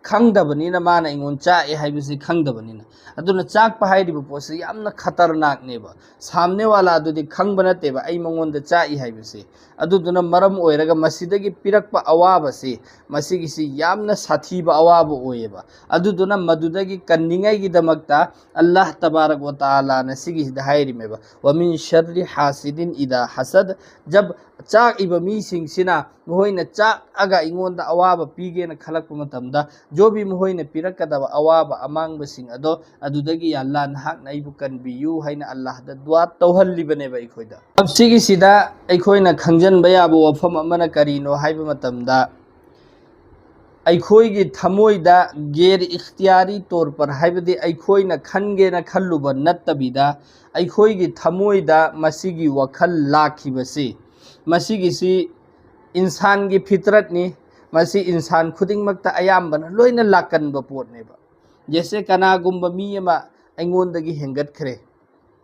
ꯈꯪꯗꯕꯅꯤꯅ, ꯃꯥꯅ ꯑꯩꯉꯣꯟꯗ ꯆꯥꯛꯑꯦ ꯍꯥꯏꯕꯁꯤ ꯈꯪꯗꯕꯅꯤꯅ꯫ ꯑꯗꯨꯅ ꯆꯥꯛꯄ ꯍꯥꯏꯔꯤꯕ ꯄꯣꯠꯁꯤ ꯌꯥꯝꯅ ꯈꯇꯔꯅꯥꯛꯅꯦꯕ꯫ ꯁꯥꯝꯅꯦ ꯋꯥꯂꯥꯗꯨꯗꯤ ꯈꯪꯕ ꯅꯠꯇꯦꯕ ꯑꯩ ꯃꯉꯣꯟꯗ ꯆꯥꯛꯏ ꯍꯥꯏꯕꯁꯤ꯫ ꯑꯗꯨꯗꯨꯅ ꯃꯔꯝ ꯑꯣꯏꯔꯒ ꯃꯁꯤꯗꯒꯤ ꯄꯤꯔꯛꯄ ꯑꯋꯥꯕꯁꯤ, ꯃꯁꯤꯒꯤꯁꯤ ꯌꯥꯝꯅ ꯁꯥꯊꯤꯕ ꯑꯋꯥꯕ ꯑꯣꯏꯌꯦꯕ꯫ ꯑꯗꯨꯗꯨꯅ ꯃꯗꯨꯗꯒꯤ ꯀꯟꯅꯤꯡꯉꯥꯏꯒꯤꯗꯃꯛꯇ ꯑꯜꯂꯥꯍ ꯇꯕꯥꯔꯛ ꯋ ꯇꯥꯂꯥꯅ ꯁꯤꯒꯤꯁꯤꯗ ꯍꯥꯏꯔꯤꯃꯦꯕ, "ꯋꯃꯤꯟ ꯁꯔ꯭ꯔꯤ ꯍꯥꯁꯤꯗꯤꯟ ꯏꯗꯥ ꯍꯁꯗ", ꯖꯕ ꯆꯥꯛꯏꯕ ꯃꯤꯁꯤꯡꯁꯤꯅ ꯃꯈꯣꯏꯅ ꯆꯥꯛꯑꯒ ꯑꯩꯉꯣꯟꯗ ꯑꯋꯥꯕ ꯄꯤꯒꯦꯅ ꯈꯜꯂꯛꯄ ꯃꯇꯝꯗ, ꯖꯣꯕꯤ ꯃꯈꯣꯏꯅ ꯄꯤꯔꯛꯀꯗꯕ ꯑꯋꯥꯕ ꯑꯃꯥꯡꯕꯁꯤꯡ ꯑꯗꯣ, ꯑꯗꯨꯗꯒꯤ "ꯌꯥ ꯑꯜꯂꯥ, ꯅꯍꯥꯛꯅ ꯑꯩꯕꯨ ꯀꯟꯕꯤꯌꯨ" ꯍꯥꯏꯅ ꯑꯜꯂꯥꯍꯗ ꯗꯨꯋꯥ ꯇꯧꯍꯜꯂꯤꯕꯅꯦꯕ ꯑꯩꯈꯣꯏꯗ꯫ ꯁꯤꯒꯤꯁꯤꯗ ꯑꯩꯈꯣꯏꯅ ꯈꯪꯖꯤꯟꯕ ꯌꯥꯕ ꯋꯥꯐꯝ ꯑꯃꯅ ꯀꯔꯤꯅꯣ ꯍꯥꯏꯕ ꯃꯇꯝꯗ, ꯑꯩꯈꯣꯏꯒꯤ ꯊꯃꯣꯏꯗ ꯒꯦꯔ ꯏꯈꯇꯤꯌꯥꯔꯤ ꯇꯣꯔ ꯄꯔ, ꯍꯥꯏꯕꯗꯤ ꯑꯩꯈꯣꯏꯅ ꯈꯟꯒꯦꯅ ꯈꯜꯂꯨꯕ ꯅꯠꯇꯕꯤꯗ, ꯑꯩꯈꯣꯏꯒꯤ ꯊꯃꯣꯏꯗ ꯃꯁꯤꯒꯤ ꯋꯥꯈꯜ ꯂꯥꯛꯈꯤꯕꯁꯤ, ꯃꯁꯤꯒꯤꯁꯤ ꯏꯟꯁꯥꯟꯒꯤ ꯐꯤꯇꯔꯠꯅꯤ꯫ ꯃꯁꯤ ꯏꯟꯁꯥꯟ ꯈꯨꯗꯤꯡꯃꯛꯇ ꯑꯌꯥꯝꯕꯅ ꯂꯣꯏꯅ ꯂꯥꯛꯀꯟꯕ ꯄꯣꯠꯅꯦꯕ꯫ ꯖꯦꯁꯦ ꯀꯅꯥꯒꯨꯝꯕ ꯃꯤ ꯑꯃ ꯑꯩꯉꯣꯟꯗꯒꯤ ꯍꯦꯟꯒꯠꯈ꯭ꯔꯦ,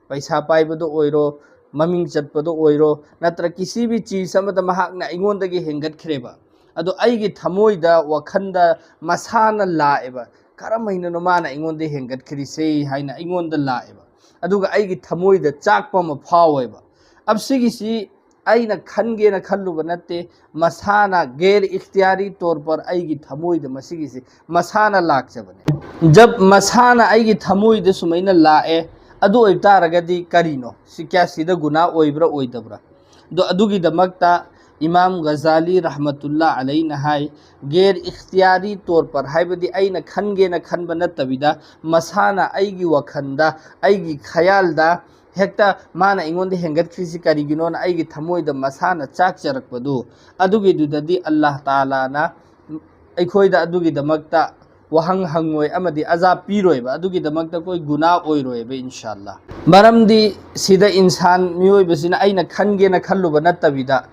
ꯄꯩꯁꯥ ꯄꯥꯏꯕꯗ ꯑꯣꯏꯔꯣ, ꯃꯃꯤꯡ ꯆꯠꯄꯗ ꯑꯣꯏꯔꯣ, ꯅꯠꯇ꯭ꯔ ꯀꯤꯁꯤ ꯚꯤ ꯆꯤꯖ ꯑꯃꯗ ꯃꯍꯥꯛꯅ ꯑꯩꯉꯣꯟꯗꯒꯤ ꯍꯦꯟꯒꯠꯈ꯭ꯔꯦꯕ꯫ ꯑꯗꯣ ꯑꯩꯒꯤ ꯊꯃꯣꯏꯗ, ꯋꯥꯈꯜꯗ ꯃꯁꯥꯅ ꯂꯥꯛꯑꯦꯕ, "ꯀꯔꯝ ꯍꯥꯏꯅꯅꯣ ꯃꯥꯅ ꯑꯩꯉꯣꯟꯗ ꯍꯦꯟꯒꯠꯈ꯭ꯔꯤꯁꯦ?" ꯍꯥꯏꯅ ꯑꯩꯉꯣꯟꯗ ꯂꯥꯛꯑꯦꯕ꯫ ꯑꯗꯨꯒ ꯑꯩꯒꯤ ꯊꯃꯣꯏꯗ ꯆꯥꯛꯄ ꯑꯃ ꯐꯥꯎꯋꯦꯕ꯫ ꯑꯞ ꯁꯤꯒꯤꯁꯤ ꯑꯩꯅ ꯈꯟꯒꯦꯅ ꯈꯜꯂꯨꯕ ꯅꯠꯇꯦ, ꯃꯁꯥꯅ ꯒꯦꯔ ꯏꯈꯇꯤꯌꯥꯔꯤ ꯇꯣꯔ ꯄꯔ ꯑꯩꯒꯤ ꯊꯃꯣꯏꯗ ꯃꯁꯤꯒꯤꯁꯤ ꯃꯁꯥꯅ ꯂꯥꯛꯆꯕꯅꯦ꯫ ꯖꯕ ꯃꯁꯥꯅ ꯑꯩꯒꯤ ꯊꯃꯣꯏꯗ ꯁꯨꯃꯥꯏꯅ ꯂꯥꯛꯑꯦ, ꯑꯗꯨ ꯑꯣꯏꯕ ꯇꯥꯔꯒꯗꯤ ꯀꯔꯤꯅꯣ? ꯁꯤ ꯀꯌꯥ ꯁꯤꯗ ꯒꯨꯅꯥ ꯑꯣꯏꯕ꯭ꯔꯥ ꯑꯣꯏꯗꯕ꯭ꯔꯥ? ꯑꯗꯣ ꯑꯗꯨꯒꯤꯗꯃꯛꯇ ꯏꯃꯥꯝ ꯒꯖꯥꯂꯤ ꯔꯍꯃꯇꯨꯜꯂꯥ ꯑꯂꯩꯅ ꯍꯥꯏ, ꯒꯦꯔ ꯏꯈꯇꯤꯌꯥꯔꯤ ꯇꯣꯔ ꯄꯔ, ꯍꯥꯏꯕꯗꯤ ꯑꯩꯅ ꯈꯟꯒꯦꯅ ꯈꯟꯕ ꯅꯠꯇꯕꯤꯗ, ꯃꯁꯥꯅ ꯑꯩꯒꯤ ꯋꯥꯈꯜꯗ, ꯑꯩꯒꯤ ꯈꯌꯥꯜꯗ ꯍꯦꯛꯇ ꯃꯥꯅ ꯑꯩꯉꯣꯟꯗ ꯍꯦꯟꯒꯠꯈ꯭ꯔꯤꯁꯤ ꯀꯔꯤꯒꯤꯅꯣꯅ ꯑꯩꯒꯤ ꯊꯃꯣꯏꯗ ꯃꯁꯥꯅ ꯆꯥꯛꯆꯔꯛꯄꯗꯨ, ꯑꯗꯨꯒꯤꯗꯨꯗꯗꯤ ꯑꯜꯂꯥꯍ ꯇꯥꯂꯥꯅ ꯑꯩꯈꯣꯏꯗ ꯑꯗꯨꯒꯤꯗꯃꯛꯇ ꯋꯥꯍꯪ ꯍꯪꯉꯣꯏ ꯑꯃꯗꯤ ꯑꯖꯥꯕ ꯄꯤꯔꯣꯏꯕ꯫ ꯑꯗꯨꯒꯤꯗꯃꯛꯇ ꯑꯩꯈꯣꯏ ꯒꯨꯅꯥ ꯑꯣꯏꯔꯣꯏꯕ, ꯏꯟꯁꯥ ꯑꯜꯂꯥ꯫ ꯃꯔꯝꯗꯤ ꯁꯤꯗ ꯏꯟꯁꯥꯟ, ꯃꯤꯑꯣꯏꯕꯁꯤꯅ ꯑꯩꯅ ꯈꯟꯒꯦꯅ ꯈꯜꯂꯨꯕ ꯅꯠꯇꯕꯤꯗ,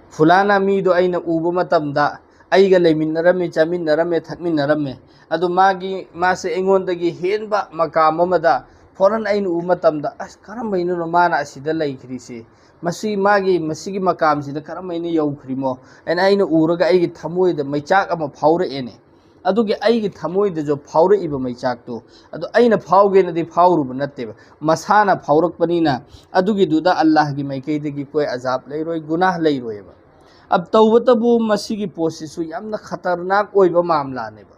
ꯐꯨꯂꯥꯅꯥ ꯃꯤꯗꯣ ꯑꯩꯅ ꯎꯕ ꯃꯇꯝꯗ, ꯑꯩꯒ ꯂꯩꯃꯤꯟꯅꯔꯝꯃꯤ, ꯆꯥꯃꯤꯟꯅꯔꯝꯃꯦ, ꯊꯛꯃꯤꯟꯅꯔꯝꯃꯦ, ꯑꯗꯨ ꯃꯥꯒꯤ, ꯃꯥꯁꯦ ꯑꯩꯉꯣꯟꯗꯒꯤ ꯍꯦꯟꯕ ꯃꯀꯥꯝ ꯑꯃꯗ ꯐꯣꯔꯟ ꯑꯩꯅ ꯎꯕ ꯃꯇꯝꯗ, "ꯑꯁ, ꯀꯔꯝꯕꯩꯅꯣ ꯃꯥꯅ ꯑꯁꯤꯗ ꯂꯩꯈ꯭ꯔꯤꯁꯦ? ꯃꯁꯤ, ꯃꯥꯒꯤ, ꯃꯁꯤꯒꯤ ꯃꯀꯥꯝꯁꯤꯗ ꯀꯔꯝꯍꯥꯏꯅ ꯌꯧꯈ꯭ꯔꯤꯃꯣ?" ꯍꯥꯏꯅ ꯑꯩꯅ ꯎꯔꯒ ꯑꯩꯒꯤ ꯊꯃꯣꯏꯗ ꯃꯩꯆꯥꯛ ꯑꯃ ꯐꯥꯎꯔꯛꯑꯦꯅꯦ꯫ ꯑꯗꯨꯒꯤ ꯑꯩꯒꯤ ꯊꯃꯣꯏꯗꯁꯨ ꯐꯥꯎꯔꯛꯏꯕ ꯃꯩꯆꯥꯛꯇꯨ, ꯑꯗꯨ ꯑꯩꯅ ꯐꯥꯎꯒꯦꯅꯗꯤ ꯐꯥꯎꯔꯨꯕ ꯅꯠꯇꯦꯕ, ꯃꯁꯥꯅ ꯐꯥꯎꯔꯛꯄꯅꯤꯅ꯫ ꯑꯗꯨꯒꯤꯗꯨꯗ ꯑꯜꯂꯥꯍꯒꯤ ꯃꯥꯏꯀꯩꯗꯒꯤ ꯑꯩꯈꯣꯏ ꯑꯖꯥꯕ ꯂꯩꯔꯣꯏ, ꯒꯨꯅꯥꯍ ꯂꯩꯔꯣꯏꯕ꯫ ꯑꯕ ꯇꯧꯕꯇꯕꯨ ꯃꯁꯤꯒꯤ ꯄꯣꯠꯁꯤꯁꯨ ꯌꯥꯝꯅ ꯈꯇꯔꯅꯥꯛ ꯑꯣꯏꯕ ꯃꯥꯝꯂꯥꯅꯦꯕ꯫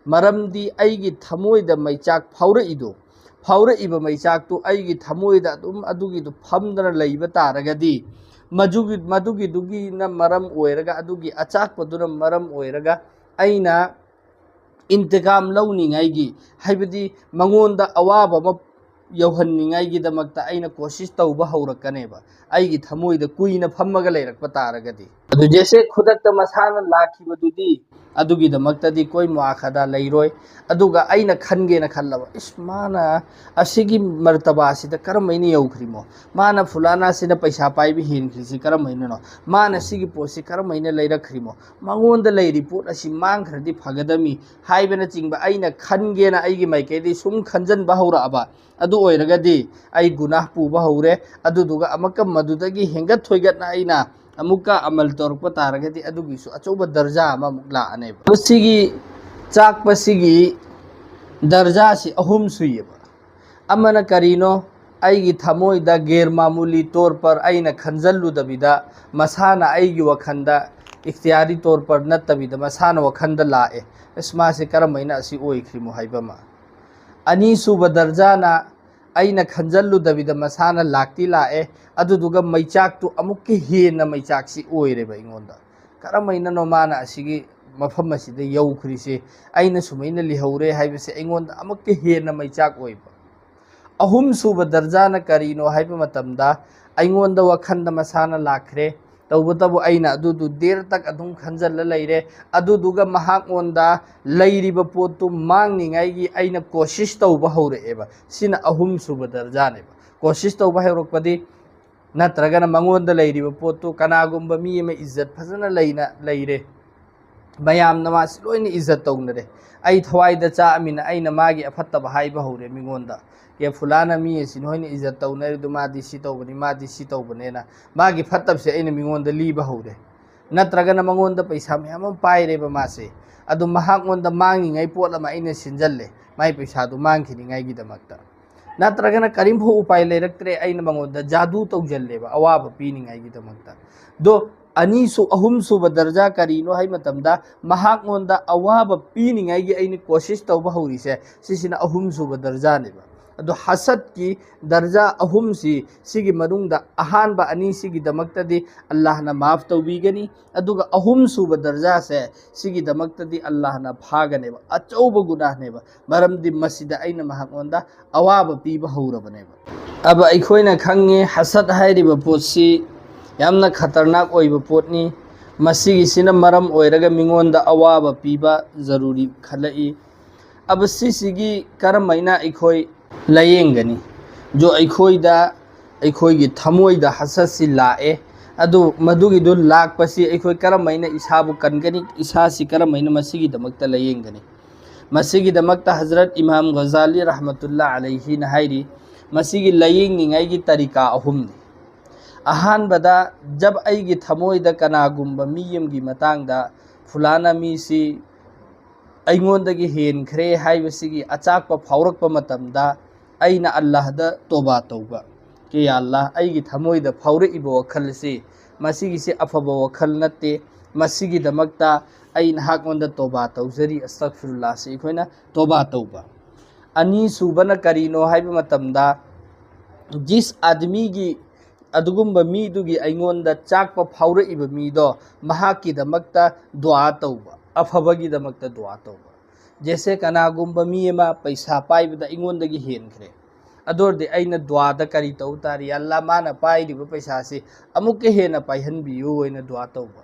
ꯃꯔꯝꯗꯤ ꯑꯩꯒꯤ ꯊꯃꯣꯏꯗ ꯃꯩꯆꯥꯛ ꯐꯥꯎꯔꯛꯏꯗꯣ, ꯐꯥꯎꯔꯛꯏꯕ ꯃꯩꯆꯥꯛꯇꯨ ꯑꯩꯒꯤ ꯊꯃꯣꯏꯗ ꯑꯗꯨꯝ ꯑꯗꯨꯒꯤꯗꯨ ꯐꯝꯗꯅ ꯂꯩꯕ ꯇꯥꯔꯒꯗꯤ, ꯃꯗꯨꯒꯤ, ꯃꯗꯨꯒꯤꯗꯨꯒꯤꯅ ꯃꯔꯝ ꯑꯣꯏꯔꯒ, ꯑꯗꯨꯒꯤ ꯑꯆꯥꯛꯄꯗꯨꯅ ꯃꯔꯝ ꯑꯣꯏꯔꯒ ꯑꯩꯅ ꯏꯟꯇꯤꯀꯥꯝ ꯂꯧꯅꯤꯡꯉꯥꯏꯒꯤ, ꯍꯥꯏꯕꯗꯤ ꯃꯉꯣꯟꯗ ꯑꯋꯥꯕ ꯑꯃ ꯌꯧꯍꯟꯅꯤꯡꯉꯥꯏꯒꯤꯗꯃꯛꯇ ꯑꯩꯅ ꯀꯣꯁꯤꯁ ꯇꯧꯕ ꯍꯧꯔꯛꯀꯅꯦꯕ, ꯑꯩꯒꯤ ꯊꯃꯣꯏꯗ ꯀꯨꯏꯅ ꯐꯝꯃꯒ ꯂꯩꯔꯛꯄ ꯇꯥꯔꯒꯗꯤ꯫ ꯑꯗꯨ ꯖꯦꯁꯦ ꯈꯨꯗꯛꯇ ꯃꯁꯥꯅ ꯂꯥꯛꯈꯤꯕꯗꯨꯗꯤ, ꯑꯗꯨꯒꯤꯗꯃꯛꯇꯗꯤ ꯀꯣꯏ ꯃꯨꯑꯥꯈꯗꯥ ꯂꯩꯔꯣꯏ꯫ ꯑꯗꯨꯒ ꯑꯩꯅ ꯈꯟꯒꯦꯅ ꯈꯜꯂꯕ, "ꯏꯁ, ꯃꯥꯅ ꯑꯁꯤꯒꯤ ꯃꯔꯇꯕꯥꯁꯤꯗ ꯀꯔꯝꯍꯥꯏꯅ ꯌꯧꯈ꯭ꯔꯤꯃꯣ? ꯃꯥꯅ ꯐꯨꯂꯥꯅꯥꯁꯤꯅ ꯄꯩꯁꯥ ꯄꯥꯏꯕ ꯍꯦꯟꯈ꯭ꯔꯤꯁꯤ ꯀꯔꯝꯍꯥꯏꯅꯅꯣ? ꯃꯥꯅ ꯁꯤꯒꯤ ꯄꯣꯠꯁꯤ ꯀꯔꯝꯍꯥꯏꯅ ꯂꯩꯔꯛꯈ꯭ꯔꯤꯃꯣ? ꯃꯉꯣꯟꯗ ꯂꯩꯔꯤ ꯄꯣꯠ ꯑꯁꯤ ꯃꯥꯡꯈ꯭ꯔꯗꯤ ꯐꯒꯗꯃꯤ" ꯍꯥꯏꯕꯅꯆꯤꯡꯕ ꯑꯩꯅ ꯈꯟꯒꯦꯅ ꯑꯩꯒꯤ ꯃꯥꯏꯀꯩꯗꯒꯤ ꯁꯨꯝ ꯈꯟꯖꯟꯕ ꯍꯧꯔꯛꯑꯕ, ꯑꯗꯨ ꯑꯣꯏꯔꯒꯗꯤ ꯑꯩ ꯒꯨꯅꯥꯍ ꯄꯨꯕ ꯍꯧꯔꯦ꯫ ꯑꯗꯨꯗꯨꯒ ꯑꯃꯨꯛꯀ ꯃꯗꯨꯗꯒꯤ ꯍꯦꯟꯒꯠ ꯊꯣꯏꯒꯠꯅ ꯑꯩꯅ ꯑꯃꯨꯛꯀ ꯑꯃꯜ ꯇꯧꯔꯛꯄ ꯇꯥꯔꯒꯗꯤ, ꯑꯗꯨꯒꯤꯁꯨ ꯑꯆꯧꯕ ꯗꯔꯖꯥ ꯑꯃꯃꯨꯛ ꯂꯥꯛꯑꯅꯦꯕ꯫ ꯃꯁꯤꯒꯤ ꯆꯥꯛꯄꯁꯤꯒꯤ ꯗꯔꯖꯥꯁꯤ ꯑꯍꯨꯝ ꯁꯨꯏꯌꯦꯕ꯫ ꯑꯃꯅ ꯀꯔꯤꯅꯣ? ꯑꯩꯒꯤ ꯊꯃꯣꯏꯗ ꯒꯦꯔ ꯃꯥꯃꯨꯂꯤ ꯇꯣꯔ ꯄꯔ, ꯑꯩꯅ ꯈꯟꯖꯜꯂꯨꯗꯕꯤꯗ, ꯃꯁꯥꯅ ꯑꯩꯒꯤ ꯋꯥꯈꯟꯗ, ꯏꯈꯇꯤꯌꯥꯔꯤ ꯇꯣꯔ ꯄꯔ ꯅꯠꯇꯕꯤꯗ, ꯃꯁꯥꯅ ꯋꯥꯈꯟꯗ ꯂꯥꯛꯑꯦ, "ꯑꯁ, ꯃꯥꯁꯦ ꯀꯔꯝꯍꯥꯏꯅ ꯑꯁꯤ ꯑꯣꯏꯈ꯭ꯔꯤꯃꯣ?" ꯍꯥꯏꯕ ꯑꯃ꯫ ꯑꯅꯤꯁꯨꯕ ꯗꯔꯖꯥꯅ, ꯑꯩꯅ ꯈꯟꯖꯜꯂꯨꯗꯕꯤꯗ ꯃꯁꯥꯅ ꯂꯥꯛꯇꯤ ꯂꯥꯛꯑꯦ, ꯑꯗꯨꯗꯨꯒ ꯃꯩꯆꯥꯛꯇꯨ ꯑꯃꯨꯛꯀ ꯍꯦꯟꯅ ꯃꯩꯆꯥꯛꯁꯤ ꯑꯣꯏꯔꯦꯕ ꯑꯩꯉꯣꯟꯗ꯫ "ꯀꯔꯝꯍꯥꯏꯅꯅꯣ ꯃꯥꯅ ꯑꯁꯤꯒꯤ ꯃꯐꯝ ꯑꯁꯤꯗ ꯌꯧꯈ꯭ꯔꯤꯁꯦ? ꯑꯩꯅ ꯁꯨꯃꯥꯏꯅ ꯂꯩꯍꯧꯔꯦ" ꯍꯥꯏꯕꯁꯦ ꯑꯩꯉꯣꯟꯗ ꯑꯃꯨꯛꯀ ꯍꯦꯟꯅ ꯃꯩꯆꯥꯛ ꯑꯣꯏꯕ꯫ ꯑꯍꯨꯝꯁꯨꯕ ꯗꯔꯖꯥꯅ ꯀꯔꯤꯅꯣ ꯍꯥꯏꯕ ꯃꯇꯝꯗ, ꯑꯩꯉꯣꯟꯗ ꯋꯥꯈꯟꯗ ꯃꯁꯥꯅ ꯂꯥꯛꯈ꯭ꯔꯦ, ꯇꯧꯕꯇꯕꯨ ꯑꯩꯅ ꯑꯗꯨꯗꯨ ꯗꯦꯔ ꯇꯛ ꯑꯗꯨꯝ ꯈꯟꯖꯜꯂ ꯂꯩꯔꯦ꯫ ꯑꯗꯨꯗꯨꯒ ꯃꯍꯥꯛꯉꯣꯟꯗ ꯂꯩꯔꯤꯕ ꯄꯣꯠꯇꯨ ꯃꯥꯡꯅꯤꯡꯉꯥꯏꯒꯤ ꯑꯩꯅ ꯀꯣꯁꯤꯁ ꯇꯧꯕ ꯍꯧꯔꯛꯑꯦꯕ꯫ ꯁꯤꯅ ꯑꯍꯨꯝꯁꯨꯕ ꯗꯔꯖꯥꯅꯦꯕ꯫ ꯀꯣꯁꯤꯁ ꯇꯧꯕ ꯍꯧꯔꯛꯄꯗꯤ, ꯅꯠꯇ꯭ꯔꯒꯅ ꯃꯉꯣꯟꯗ ꯂꯩꯔꯤꯕ ꯄꯣꯠꯇꯨ, ꯀꯅꯥꯒꯨꯝꯕ ꯃꯤ ꯑꯃ ꯏꯖꯠ ꯐꯖꯅ ꯂꯩꯅ ꯂꯩꯔꯦ, ꯃꯌꯥꯝꯅ ꯃꯥꯁꯤ ꯂꯣꯏꯅ ꯏꯖꯠ ꯇꯧꯅꯔꯦ꯫ ꯑꯩ ꯊꯋꯥꯏꯗ ꯆꯥꯛꯑꯃꯤꯅ ꯑꯩꯅ ꯃꯥꯒꯤ ꯑꯐꯠꯇꯕ ꯍꯥꯏꯕ ꯍꯧꯔꯦ ꯃꯤꯉꯣꯟꯗ꯫ "ꯀꯦ ꯐꯨꯂꯥꯅ ꯃꯤ ꯑꯁꯤ ꯅꯣꯏꯅ ꯏꯖꯠ ꯇꯧꯅꯔꯤꯗꯨ, ꯃꯥꯗꯤ ꯁꯤ ꯇꯧꯕꯅꯤ, ꯃꯥꯗꯤ ꯁꯤ ꯇꯧꯕꯅꯦꯅ", ꯃꯥꯒꯤ ꯐꯠꯇꯕꯁꯦ ꯑꯩꯅ ꯃꯤꯉꯣꯟꯗ ꯂꯤꯕ ꯍꯧꯔꯦ꯫ ꯅꯠꯇ꯭ꯔꯒꯅ ꯃꯉꯣꯟꯗ ꯄꯩꯁꯥ ꯃꯌꯥꯝ ꯑꯃ ꯄꯥꯏꯔꯦꯕ ꯃꯥꯁꯦ, ꯑꯗꯨ ꯃꯍꯥꯛꯉꯣꯟꯗ ꯃꯥꯡꯉꯤꯉꯩ ꯄꯣꯠ ꯑꯃ ꯑꯩꯅ ꯁꯤꯟꯖꯜꯂꯦ, ꯃꯥꯏ ꯄꯩꯁꯥꯗꯨ ꯃꯥꯡꯈꯤꯅꯤꯉꯥꯏꯒꯤꯗꯃꯛꯇ꯫ ꯅꯠꯇ꯭ꯔꯒꯅ ꯀꯔꯤꯝꯐꯥꯎ ꯎꯄꯥꯏ ꯂꯩꯔꯛꯇ꯭ꯔꯦ, ꯑꯩꯅ ꯃꯉꯣꯟꯗ ꯖꯥꯗꯨ ꯇꯧꯁꯤꯜꯂꯦꯕ ꯑꯋꯥꯕ ꯄꯤꯅꯤꯡꯉꯥꯏꯒꯤꯗꯃꯛꯇ꯫ ꯑꯗꯣ ꯑꯅꯤꯁꯨ-, ꯑꯍꯨꯝꯁꯨꯕ ꯗꯔꯖꯥ ꯀꯔꯤꯅꯣ ꯍꯥꯏ ꯃꯇꯝꯗ, ꯃꯍꯥꯛꯉꯣꯟꯗ ꯑꯋꯥꯕ ꯄꯤꯅꯤꯡꯉꯥꯏꯒꯤ ꯑꯩꯅ ꯀꯣꯁꯤꯁ ꯇꯧꯕ ꯍꯧꯔꯤꯁꯦ, ꯁꯤꯁꯤꯅ ꯑꯍꯨꯝꯁꯨꯕ ꯗꯔꯖꯥꯅꯦꯕ꯫ ꯑꯗꯣ ꯍꯁꯠꯀꯤ ꯗꯔꯖꯥ ꯑꯍꯨꯝꯁꯤ, ꯁꯤꯒꯤ ꯃꯅꯨꯡꯗ ꯑꯍꯥꯟꯕ ꯑꯅꯤꯁꯤꯒꯤꯗꯃꯛꯇꯗꯤ ꯑꯜꯂꯥꯍꯅ ꯃꯥꯐ ꯇꯧꯕꯤꯒꯅꯤ, ꯑꯗꯨꯒ ꯑꯍꯨꯝꯁꯨꯕ ꯗꯔꯖꯥꯁꯦ, ꯁꯤꯒꯤꯗꯃꯛꯇꯗꯤ ꯑꯜꯂꯥꯍꯅ ꯐꯥꯒꯅꯦꯕ, ꯑꯆꯧꯕ ꯒꯨꯅꯥꯍꯅꯦꯕ, ꯃꯔꯝꯗꯤ ꯃꯁꯤꯗ ꯑꯩꯅ ꯃꯍꯥꯛꯉꯣꯟꯗ ꯑꯋꯥꯕ ꯄꯤꯕ ꯍꯧꯔꯕꯅꯦꯕ꯫ ꯑꯕ ꯑꯩꯈꯣꯏꯅ ꯈꯪꯉꯦ, ꯍꯁꯠ ꯍꯥꯏꯔꯤꯕ ꯄꯣꯠꯁꯤ ꯌꯥꯝꯅ ꯈꯇꯔꯅꯥꯛ ꯑꯣꯏꯕ ꯄꯣꯠꯅꯤ꯫ ꯃꯁꯤꯒꯤꯁꯤꯅ ꯃꯔꯝ ꯑꯣꯏꯔꯒ ꯃꯤꯉꯣꯟꯗ ꯑꯋꯥꯕ ꯄꯤꯕ ꯖꯔꯨꯔꯤ ꯈꯜꯂꯛꯏ꯫ ꯑꯕ ꯁꯤꯁꯤꯒꯤ ꯀꯔꯝ ꯍꯥꯏꯅ ꯑꯩꯈꯣꯏ ꯂꯥꯌꯦꯡꯒꯅꯤ? ꯖꯣ ꯑꯩꯈꯣꯏꯗ, ꯑꯩꯈꯣꯏꯒꯤ ꯊꯃꯣꯏꯗ ꯍꯁꯠꯁꯤ ꯂꯥꯛꯑꯦ, ꯑꯗꯨ ꯃꯗꯨꯒꯤꯗꯨ ꯂꯥꯛꯄꯁꯤ ꯑꯩꯈꯣꯏ ꯀꯔꯝ ꯍꯥꯏꯅ ꯏꯁꯥꯕꯨ ꯀꯟꯒꯅꯤ? ꯏꯁꯥꯁꯤ ꯀꯔꯝ ꯍꯥꯏꯅ ꯃꯁꯤꯒꯤꯗꯃꯛꯇ ꯂꯥꯌꯦꯡꯒꯅꯤ? ꯃꯁꯤꯒꯤꯗꯃꯛꯇ ꯍꯖꯔꯠ ꯏꯃꯥꯝ ꯒꯖꯥꯂꯤ ꯔꯍꯃꯇꯨꯜꯂꯥ ꯑꯂꯩꯍꯤꯅ ꯍꯥꯏꯔꯤ, ꯃꯁꯤꯒꯤ ꯂꯥꯌꯦꯡꯅꯤꯡꯉꯥꯏꯒꯤ ꯇꯔꯤꯀꯥ ꯑꯍꯨꯝꯅꯤ꯫ ꯑꯍꯥꯟꯕꯗ, ꯖꯕ ꯑꯩꯒꯤ ꯊꯃꯣꯏꯗ ꯀꯅꯥꯒꯨꯝꯕ ꯃꯤ ꯑꯃꯒꯤ ꯃꯇꯥꯡꯗ, ꯐꯨꯂꯥꯅ ꯃꯤꯁꯤ ꯑꯩꯉꯣꯟꯗꯒꯤ ꯍꯦꯟꯈ꯭ꯔꯦ ꯍꯥꯏꯕꯁꯤꯒꯤ ꯑꯆꯥꯛꯄ ꯐꯥꯎꯔꯛꯄ ꯃꯇꯝꯗ, ꯑꯩꯅ ꯑꯜꯂꯥꯍꯗ ꯇꯣꯕꯥ ꯇꯧꯕ꯫ "ꯀꯦ ꯌꯥ ꯑꯜꯂꯥꯍ, ꯑꯩꯒꯤ ꯊꯃꯣꯏꯗ ꯐꯥꯎꯔꯛꯏꯕ ꯋꯥꯈꯜꯁꯤ, ꯃꯁꯤꯒꯤꯁꯤ ꯑꯐꯕ ꯋꯥꯈꯜ ꯅꯠꯇꯦ, ꯃꯁꯤꯒꯤꯗꯃꯛꯇ ꯑꯩ ꯅꯍꯥꯛꯉꯣꯟꯗ ꯇꯣꯕꯥ ꯇꯧꯖꯔꯤ", ꯑꯁꯇꯒꯐꯤꯔꯨꯜꯂꯥꯍꯁꯤ ꯑꯩꯈꯣꯏꯅ ꯇꯣꯕꯥ ꯇꯧꯕ꯫ ꯑꯅꯤꯁꯨꯕꯅ ꯀꯔꯤꯅꯣ ꯍꯥꯏꯕ ꯃꯇꯝꯗ, ꯖꯤꯁ ꯑꯥꯗꯃꯤꯒꯤ, ꯑꯗꯨꯒꯨꯝꯕ ꯃꯤꯗꯨꯒꯤ ꯑꯩꯉꯣꯟꯗ ꯆꯥꯛꯄ ꯐꯥꯎꯔꯛꯏꯕ ꯃꯤꯗꯣ, ꯃꯍꯥꯛꯀꯤꯗꯃꯛꯇ ꯗꯨꯋꯥ ꯇꯧꯕ, ꯑꯐꯕꯒꯤꯗꯃꯛꯇ ꯗꯨꯋꯥ ꯇꯧꯕ꯫ ꯖꯦꯁꯦ ꯀꯅꯥꯒꯨꯝꯕ ꯃꯤ ꯑꯃ ꯄꯩꯁꯥ ꯄꯥꯏꯕꯗ ꯑꯩꯉꯣꯟꯗꯒꯤ ꯍꯦꯟꯈ꯭ꯔꯦ, ꯑꯗꯨ ꯑꯣꯏꯔꯗꯤ ꯑꯩꯅ ꯗꯨꯋꯥꯗ ꯀꯔꯤ ꯇꯧ ꯇꯥꯔꯤ? "ꯑꯜꯂꯥ, ꯃꯥꯅ ꯄꯥꯏꯔꯤꯕ ꯄꯩꯁꯥꯁꯤ ꯑꯃꯨꯛꯀ ꯍꯦꯟꯅ ꯄꯥꯏꯍꯟꯕꯤꯌꯨ" ꯑꯣꯏꯅ ꯗꯨꯋꯥ ꯇꯧꯕ꯫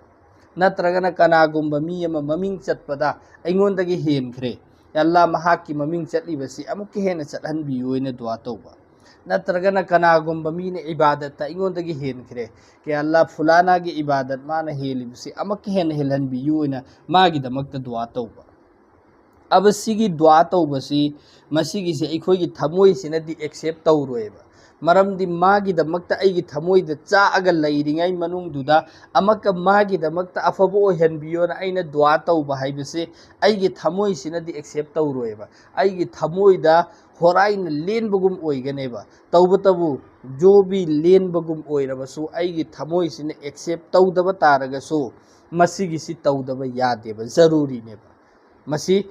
ꯅꯠꯇ꯭ꯔꯒꯅ ꯀꯅꯥꯒꯨꯝꯕ ꯃꯤ ꯑꯃ ꯃꯃꯤꯡ ꯆꯠꯄꯗ ꯑꯩꯉꯣꯟꯗꯒꯤ ꯍꯦꯟꯈ꯭ꯔꯦ, "ꯑꯜꯂꯥ, ꯃꯍꯥꯛꯀꯤ ꯃꯃꯤꯡ ꯆꯠꯂꯤꯕꯁꯤ ꯑꯃꯨꯛꯀ ꯍꯦꯟꯅ ꯆꯠꯍꯟꯕꯤꯌꯨ" ꯑꯣꯏꯅ ꯗꯨꯋꯥ ꯇꯧꯕ꯫ ꯅꯠꯇ꯭ꯔꯒꯅ ꯀꯅꯥꯒꯨꯝꯕ ꯃꯤꯅ ꯏꯕꯥꯗꯠꯇ ꯑꯩꯉꯣꯟꯗꯒꯤ ꯍꯦꯟꯈ꯭ꯔꯦ, "ꯀꯦ ꯑꯜꯂꯥ, ꯐꯨꯂꯥꯅꯥꯒꯤ ꯏꯕꯥꯗꯠ ꯃꯥꯅ ꯍꯦꯜꯂꯤꯕꯁꯤ ꯑꯃꯨꯛꯀ ꯍꯦꯟꯅ ꯍꯦꯜꯍꯟꯕꯤꯌꯨ" ꯑꯣꯏꯅ ꯃꯥꯒꯤꯗꯃꯛꯇ ꯗꯨꯋꯥ ꯇꯧꯕ꯫ ꯑꯕ ꯁꯤꯒꯤ ꯗꯨꯋꯥ ꯇꯧꯕꯁꯤ, ꯃꯁꯤꯒꯤꯁꯤ ꯑꯩꯈꯣꯏꯒꯤ ꯊꯃꯣꯏꯁꯤꯅꯗꯤ ꯑꯦꯛꯁꯦꯞ ꯇꯧꯔꯣꯏꯕ꯫ ꯃꯔꯝꯗꯤ ꯃꯥꯒꯤꯗꯃꯛꯇ ꯑꯩꯒꯤ ꯊꯃꯣꯏꯗ ꯆꯥꯛꯑꯒ ꯂꯩꯔꯤꯉꯩ ꯃꯅꯨꯡꯗꯨꯗ ꯑꯃꯨꯛꯀ ꯃꯥꯒꯤꯗꯃꯛꯇ ꯑꯐꯕ ꯑꯣꯏꯍꯟꯕꯤꯌꯣꯅ ꯑꯩꯅ ꯗꯨꯋꯥ ꯇꯧꯕ ꯍꯥꯏꯕꯁꯦ ꯑꯩꯒꯤ ꯊꯃꯣꯏꯁꯤꯅꯗꯤ ꯑꯦꯛꯁꯦꯞ ꯇꯧꯔꯣꯏꯕ꯫ ꯑꯩꯒꯤ ꯊꯃꯣꯏꯗ ꯍꯣꯔꯥꯏꯅ ꯂꯦꯟꯕꯒꯨꯝ ꯑꯣꯏꯒꯅꯦꯕ꯫ ꯇꯧꯕꯇꯕꯨ ꯖꯣꯕꯤ ꯂꯦꯟꯕꯒꯨꯝ ꯑꯣꯏꯔꯕꯁꯨ ꯑꯩꯒꯤ ꯊꯃꯣꯏꯁꯤꯅ ꯑꯦꯛꯁꯦꯞ ꯇꯧꯗꯕ ꯇꯥꯔꯒꯁꯨ ꯃꯁꯤꯒꯤꯁꯤ ꯇꯧꯗꯕ ꯌꯥꯗꯦꯕ, ꯖꯔꯨꯔꯤꯅꯦꯕ꯫ ꯃꯁꯤ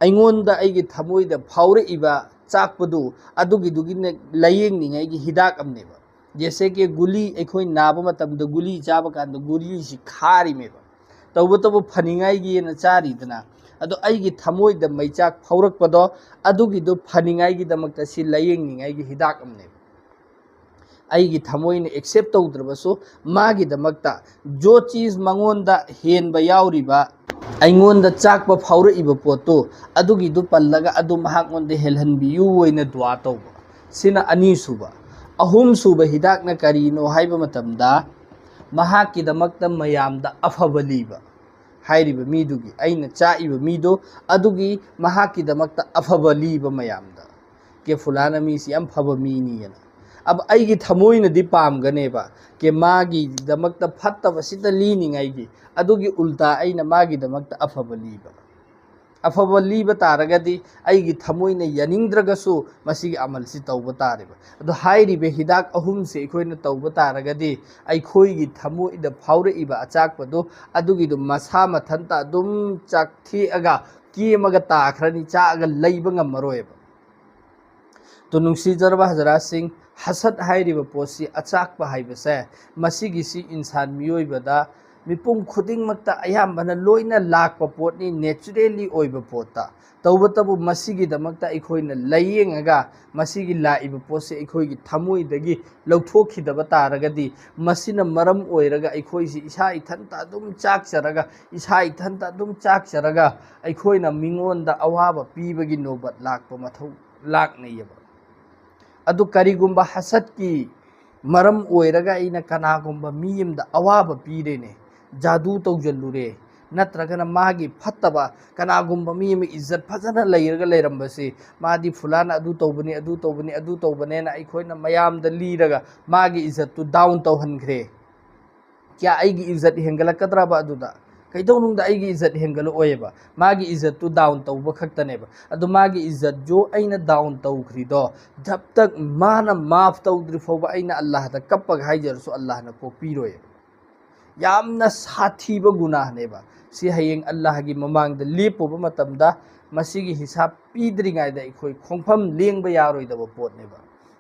ꯑꯩꯉꯣꯟꯗ ꯑꯩꯒꯤ ꯊꯃꯣꯏꯗ ꯐꯥꯎꯔꯛꯏꯕ ꯆꯥꯛꯄꯗꯨ ꯑꯗꯨꯒꯤꯗꯨꯒꯤꯅ ꯂꯥꯏꯌꯦꯡꯅꯤꯡꯉꯥꯏꯒꯤ ꯍꯤꯗꯥꯛ ꯑꯃꯅꯦꯕ꯫ ꯖꯦꯁꯦ ꯀꯤ ꯒꯨꯂꯤ, ꯑꯩꯈꯣꯏ ꯅꯥꯕ ꯃꯇꯝꯗ ꯒꯨꯂꯤ ꯆꯥꯕ ꯀꯥꯟꯗ ꯒꯨꯂꯤꯁꯤ ꯈꯥꯔꯤꯃꯦꯕ꯫ ꯇꯧꯕꯇꯕꯨ ꯐꯅꯤꯡꯉꯥꯏꯒꯤꯅ ꯆꯥꯔꯤꯗꯅ꯫ ꯑꯗꯣ ꯑꯩꯒꯤ ꯊꯃꯣꯏꯗ ꯃꯩꯆꯥꯛ ꯐꯥꯎꯔꯛꯄꯗꯣ ꯑꯗꯨꯒꯤꯗꯣ ꯐꯅꯤꯡꯉꯥꯏꯒꯤꯗꯃꯛꯇ ꯁꯤ ꯂꯥꯏꯌꯦꯡꯅꯤꯡꯉꯥꯏꯒꯤ ꯍꯤꯗꯥꯛ ꯑꯃꯅꯦꯕ꯫ ꯑꯩꯒꯤ ꯊꯃꯣꯏꯅ ꯑꯦꯛꯁꯦꯞ ꯇꯧꯗ꯭ꯔꯕꯁꯨ ꯃꯥꯒꯤꯗꯃꯛꯇ ꯖꯣ ꯆꯤꯖ ꯃꯉꯣꯟꯗ ꯍꯦꯟꯕ ꯌꯥꯎꯔꯤꯕ, ꯑꯩꯉꯣꯟꯗ ꯆꯥꯛꯄ ꯐꯥꯎꯔꯛꯏꯕ ꯄꯣꯠꯇꯨ ꯑꯗꯨꯒꯤꯗꯨ ꯄꯜꯂꯒ ꯑꯗꯨ ꯃꯍꯥꯛꯉꯣꯟꯗ ꯍꯦꯜꯍꯟꯕꯤꯌꯨ ꯑꯣꯏꯅ ꯗꯨꯋꯥ ꯇꯧꯕ꯫ ꯁꯤꯅ ꯑꯅꯤꯁꯨꯕ꯫ ꯑꯍꯨꯝꯁꯨꯕ ꯍꯤꯗꯥꯛꯅ ꯀꯔꯤꯅꯣ ꯍꯥꯏꯕ ꯃꯇꯝꯗ ꯃꯍꯥꯛꯀꯤꯗꯃꯛꯇ ꯃꯌꯥꯝꯗ ꯑꯐꯕ ꯂꯤꯕ꯫ ꯍꯥꯏꯔꯤꯕ ꯃꯤꯗꯨꯒꯤ, ꯑꯩꯅ ꯆꯥꯛꯏꯕ ꯃꯤꯗꯣ ꯑꯗꯨꯒꯤ ꯃꯍꯥꯛꯀꯤꯗꯃꯛꯇ ꯑꯐꯕ ꯂꯤꯕ ꯃꯌꯥꯝꯗ꯫ ꯀꯦ ꯐꯨꯂꯥꯅ ꯃꯤꯁꯤ ꯌꯥꯝ ꯐꯕ ꯃꯤꯅꯤꯅ꯫ ꯑꯕ ꯑꯩꯒꯤ ꯊꯃꯣꯏꯅꯗꯤ ꯄꯥꯝꯒꯅꯦꯕ꯫ ꯀꯦ ꯃꯥꯒꯤꯗꯃꯛꯇ ꯐꯠꯇꯕꯁꯤꯗ ꯂꯤꯅꯤꯡꯉꯥꯏꯒꯤ꯫ ꯑꯗꯨꯒꯤ ꯎꯜꯇꯥ ꯑꯩꯅ ꯃꯥꯒꯤꯗꯃꯛꯇ ꯑꯐꯕ ꯂꯤꯕ꯫ ꯑꯐꯕ ꯂꯤꯕ ꯇꯥꯔꯒꯗꯤ ꯑꯩꯒꯤ ꯊꯃꯣꯏꯅ ꯌꯥꯅꯤꯡꯗ꯭ꯔꯒꯁꯨ ꯃꯁꯤꯒꯤ ꯑꯃꯜꯁꯤ ꯇꯧꯕ ꯇꯥꯔꯦꯕ꯫ ꯑꯗꯣ ꯍꯥꯏꯔꯤꯕ ꯍꯤꯗꯥꯛ ꯑꯍꯨꯝꯁꯦ ꯑꯩꯈꯣꯏꯅ ꯇꯧꯕ ꯇꯥꯔꯒꯗꯤ ꯑꯩꯈꯣꯏꯒꯤ ꯊꯃꯣꯏꯗ ꯐꯥꯎꯔꯛꯏꯕ ꯑꯆꯥꯛꯄꯗꯣ ꯑꯗꯨꯒꯤꯗꯣ ꯃꯁꯥ ꯃꯊꯟꯇ ꯑꯗꯨꯝ ꯆꯥꯛꯊꯦꯛꯑꯒ ꯀꯦꯝꯃꯒ ꯇꯥꯈ꯭ꯔꯅꯤ, ꯆꯥꯛꯑꯒ ꯂꯩꯕ ꯉꯝꯃꯔꯣꯏꯕ꯫ ꯇꯣ ꯅꯨꯡꯁꯤꯖꯔꯕ ꯍꯖꯔꯥꯠꯁꯤꯡ, ꯍꯁꯠ ꯍꯥꯏꯔꯤꯕ ꯄꯣꯠꯁꯤ, ꯑꯆꯥꯛꯄ ꯍꯥꯏꯕꯁꯦ, ꯃꯁꯤꯒꯤꯁꯤ ꯏꯟꯁꯥꯟ ꯃꯤꯑꯣꯏꯕꯗ ꯃꯤꯄꯨꯝ ꯈꯨꯗꯤꯡꯃꯛꯇ ꯑꯌꯥꯝꯕꯅ ꯂꯣꯏꯅ ꯂꯥꯛꯄ ꯄꯣꯠꯅꯤ, ꯅꯦꯆꯔꯦꯜꯂꯤ ꯑꯣꯏꯕ ꯄꯣꯠꯇ꯫ ꯇꯧꯕꯇꯕꯨ ꯃꯁꯤꯒꯤꯗꯃꯛꯇ ꯑꯩꯈꯣꯏꯅ ꯂꯥꯏꯌꯦꯡꯉꯒ ꯃꯁꯤꯒꯤ ꯂꯥꯛꯏꯕ ꯄꯣꯠꯁꯦ ꯑꯩꯈꯣꯏꯒꯤ ꯊꯃꯣꯏꯗꯒꯤ ꯂꯧꯊꯣꯛꯈꯤꯗꯕ ꯇꯥꯔꯒꯗꯤ, ꯃꯁꯤꯅ ꯃꯔꯝ ꯑꯣꯏꯔꯒ ꯑꯩꯈꯣꯏꯁꯤ ꯏꯁꯥ ꯏꯊꯟꯇ ꯑꯗꯨꯝ ꯆꯥꯛꯆꯔꯒ, ꯏꯁꯥ ꯏꯊꯟꯇ ꯑꯗꯨꯝ ꯆꯥꯛꯆꯔꯒ ꯑꯩꯈꯣꯏꯅ ꯃꯤꯉꯣꯟꯗ ꯑꯋꯥꯕ ꯄꯤꯕꯒꯤ ꯅꯣꯕꯠ ꯂꯥꯛꯄ ꯃꯊꯧ ꯂꯥꯛꯅꯩꯌꯦꯕ꯫ ꯑꯗꯨ ꯀꯔꯤꯒꯨꯝꯕ ꯍꯁꯠꯀꯤ ꯃꯔꯝ ꯑꯣꯏꯔꯒ ꯑꯩꯅ ꯀꯅꯥꯒꯨꯝꯕ ꯃꯤ ꯑꯃꯗ ꯑꯋꯥꯕ ꯄꯤꯔꯦꯅꯦ, ꯖꯥꯗꯨ ꯇꯧꯖꯜꯂꯨꯔꯦ, ꯅꯠꯇ꯭ꯔꯒꯅ ꯃꯥꯒꯤ ꯐꯠꯇꯕ, ꯀꯅꯥꯒꯨꯝꯕ ꯃꯤ ꯑꯃ ꯏꯖꯠ ꯐꯖꯅ ꯂꯩꯔꯒ ꯂꯩꯔꯝꯕꯁꯤ, ꯃꯥꯗꯤ ꯐꯨꯂꯥꯅ ꯑꯗꯨ ꯇꯧꯕꯅꯤ, ꯑꯗꯨ ꯇꯧꯕꯅꯤ, ꯑꯗꯨ ꯇꯧꯕꯅꯦꯅ ꯑꯩꯈꯣꯏꯅ ꯃꯌꯥꯝꯗ ꯂꯤꯔꯒ ꯃꯥꯒꯤ ꯏꯖꯠꯇꯨ ꯗꯥꯎꯟ ꯇꯧꯍꯟꯈ꯭ꯔꯦ꯫ ꯀꯌꯥ ꯑꯩꯒꯤ ꯏꯖꯠ ꯍꯦꯟꯒꯠꯂꯛꯀꯗ꯭ꯔꯕ ꯑꯗꯨꯗ? ꯀꯩꯗꯧꯅꯨꯡꯗ ꯑꯩꯒꯤ ꯏꯖꯠ ꯍꯦꯟꯒꯠꯂꯛꯑꯣꯏꯕ꯫ ꯃꯥꯒꯤ ꯏꯖꯠꯇꯨ ꯗꯥꯎꯟ ꯇꯧꯕ ꯈꯛꯇꯅꯦꯕ꯫ ꯑꯗꯨ ꯃꯥꯒꯤ ꯏꯖꯠꯁꯨ ꯑꯩꯅ ꯗꯥꯎꯟ ꯇꯧꯈ꯭ꯔꯤꯗꯣ, ꯖꯕ ꯇꯛ ꯃꯥꯅ ꯃꯥꯐ ꯇꯧꯗ꯭ꯔꯤ ꯐꯥꯎꯕ ꯑꯩꯅ ꯑꯜꯂꯥꯍꯗ ꯀꯞꯄꯒ ꯍꯥꯏꯖꯔꯁꯨ ꯑꯜꯂꯥꯍꯅ ꯀꯣꯛꯄꯤꯔꯣꯏꯕ꯫ ꯌꯥꯝꯅ ꯁꯥꯊꯤꯕ ꯒꯨꯅꯥꯍꯅꯦꯕ꯫ ꯁꯤ ꯍꯌꯦꯡ ꯑꯜꯂꯥꯍꯒꯤ ꯃꯃꯥꯡꯗ ꯂꯦꯞꯄꯨꯕ ꯃꯇꯝꯗ ꯃꯁꯤꯒꯤ ꯍꯤꯁꯥꯕ ꯄꯤꯗ꯭ꯔꯤꯉꯩꯗ ꯑꯩꯈꯣꯏ ꯈꯣꯡꯐꯝ ꯂꯦꯡꯕ ꯌꯥꯔꯣꯏꯗꯕ ꯄꯣꯠꯅꯦꯕ꯫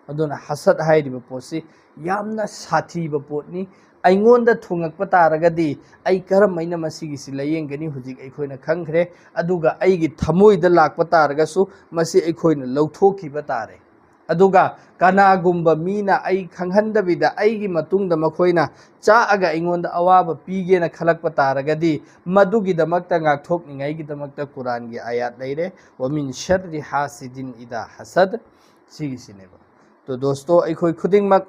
ꯑꯗꯨꯅ ꯍꯁꯠ ꯍꯥꯏꯔꯤꯕ ꯄꯣꯠꯁꯤ ꯌꯥꯝꯅ ꯁꯥꯊꯤꯕ ꯄꯣꯠꯅꯤ꯫ ꯑꯩꯉꯣꯟꯗ ꯊꯨꯡꯉꯛꯄ ꯇꯥꯔꯒꯗꯤ ꯑꯩ ꯀꯔꯝ ꯍꯥꯏꯅ ꯃꯁꯤꯒꯤꯁꯤ ꯂꯥꯏꯌꯦꯡꯒꯅꯤ? ꯍꯧꯖꯤꯛ ꯑꯩꯈꯣꯏꯅ ꯈꯪꯈ꯭ꯔꯦ꯫ ꯑꯗꯨꯒ ꯑꯩꯒꯤ ꯊꯃꯣꯏꯗ ꯂꯥꯛꯄ ꯇꯥꯔꯒꯁꯨ ꯃꯁꯤ ꯑꯩꯈꯣꯏꯅ ꯂꯧꯊꯣꯛꯈꯤꯕ ꯇꯥꯔꯦ꯫ ꯑꯗꯨꯒ ꯀꯅꯥꯒꯨꯝꯕ ꯃꯤꯅ ꯑꯩ ꯈꯪꯍꯟꯗꯕꯤꯗ ꯑꯩꯒꯤ ꯃꯇꯨꯡꯗ ꯃꯈꯣꯏꯅ ꯆꯥꯛꯑꯒ ꯑꯩꯉꯣꯟꯗ ꯑꯋꯥꯕ ꯄꯤꯒꯦꯅ ꯈꯜꯂꯛꯄ ꯇꯥꯔꯒꯗꯤ, ꯃꯗꯨꯒꯤꯗꯃꯛꯇ ꯉꯥꯛꯊꯣꯛꯅꯤꯡꯉꯥꯏꯒꯤꯗꯃꯛꯇ ꯀꯨꯔꯥꯟꯒꯤ ꯑꯥꯌꯥꯠ ꯂꯩꯔꯦ, "ꯋꯃꯤꯟ ꯁꯔ꯭ꯔꯤ ꯍꯥꯁꯤꯗꯤꯟ ꯏꯗꯥ ꯍꯁꯗ", ꯁꯤꯒꯤꯁꯤꯅꯦꯕ꯫ ꯇꯣ ꯗꯣꯁꯇꯣ, ꯑꯩꯈꯣꯏ ꯈꯨꯗꯤꯡꯃꯛ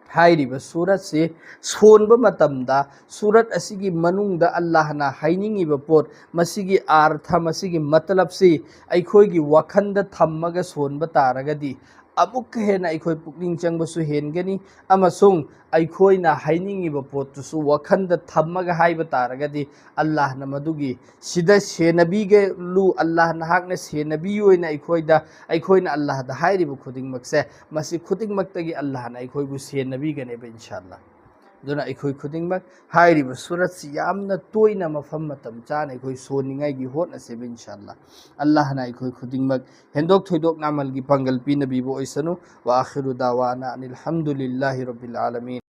ꯍꯥꯏꯔꯤꯕ ꯁꯨꯔꯠꯁꯤ ꯁꯣꯟꯕ ꯃꯇꯝꯗ, ꯁꯨꯔꯠ ꯑꯁꯤꯒꯤ ꯃꯅꯨꯡꯗ ꯑꯜꯂꯥꯍꯅ ꯍꯥꯏꯅꯤꯡꯉꯤꯕ ꯄꯣꯠ, ꯃꯁꯤꯒꯤ ꯑꯥꯔꯊ, ꯃꯁꯤꯒꯤ ꯃꯇꯂꯕꯁꯤ ꯑꯩꯈꯣꯏꯒꯤ ꯋꯥꯈꯜꯗ ꯊꯝꯃꯒ ꯁꯣꯟꯕ ꯇꯥꯔꯒꯗꯤ, ꯑꯃꯨꯛꯀ ꯍꯦꯟꯅ ꯑꯩꯈꯣꯏ ꯄꯨꯛꯅꯤꯡ ꯆꯪꯕꯁꯨ ꯍꯦꯟꯒꯅꯤ, ꯑꯃꯁꯨꯡ ꯑꯩꯈꯣꯏꯅ ꯍꯥꯏꯅꯤꯡꯉꯤꯕ ꯄꯣꯠꯇꯨꯁꯨ ꯋꯥꯈꯜꯗ ꯊꯝꯃꯒ ꯍꯥꯏꯕ ꯇꯥꯔꯒꯗꯤ, ꯑꯜꯂꯥꯍꯅ ꯃꯗꯨꯒꯤ ꯁꯤꯗ ꯁꯦꯟꯅꯕꯤꯒꯂꯨ, ꯑꯜꯂꯥꯍ ꯅꯍꯥꯛꯅ ꯁꯦꯟꯅꯕꯤꯌꯨ ꯍꯥꯏꯅ ꯑꯩꯈꯣꯏꯗ, ꯑꯩꯈꯣꯏꯅ ꯑꯜꯂꯥꯍꯗ ꯍꯥꯏꯔꯤꯕ ꯈꯨꯗꯤꯡꯃꯛꯁꯦ, ꯃꯁꯤ ꯈꯨꯗꯤꯡꯃꯛꯇꯒꯤ ꯑꯜꯂꯥꯍꯅ ꯑꯩꯈꯣꯏꯕꯨ ꯁꯦꯟꯅꯕꯤꯒꯅꯦꯕ, ꯏꯟꯁꯥ ꯑꯜꯂꯥꯍ꯫ ꯑꯗꯨꯅ ꯑꯩꯈꯣꯏ ꯈꯨꯗꯤꯡꯃꯛ ꯍꯥꯏꯔꯤꯕ ꯁꯨꯔꯠꯁꯤ ꯌꯥꯝꯅ ꯇꯣꯏꯅ ꯃꯐꯝ ꯃꯇꯝ ꯆꯥꯅ ꯑꯩꯈꯣꯏ ꯁꯣꯟꯅꯤꯡꯉꯥꯏꯒꯤ ꯍꯣꯠꯅꯁꯦꯕ, ꯏꯟꯁꯥ ꯑꯜꯂꯥꯍ꯫ ꯑꯜꯂꯥꯍꯅ ꯑꯩꯈꯣꯏ ꯈꯨꯗꯤꯡꯃꯛ ꯍꯦꯟꯗꯣꯛ ꯊꯣꯏꯗꯣꯛꯅ ꯑꯃꯜꯒꯤ ꯄꯥꯡꯒꯜ ꯄꯤꯅꯕꯤꯕ ꯑꯣꯏꯁꯅꯨ꯫ ꯋꯥ ꯑꯥꯈꯤꯔꯨ ꯗꯥꯋꯥꯅ ꯑꯅꯤꯜ ꯍꯝꯗꯨꯂꯤꯜꯂꯥꯍꯤ ꯔꯕꯤꯜ ꯑꯥꯂꯃꯤꯟ꯫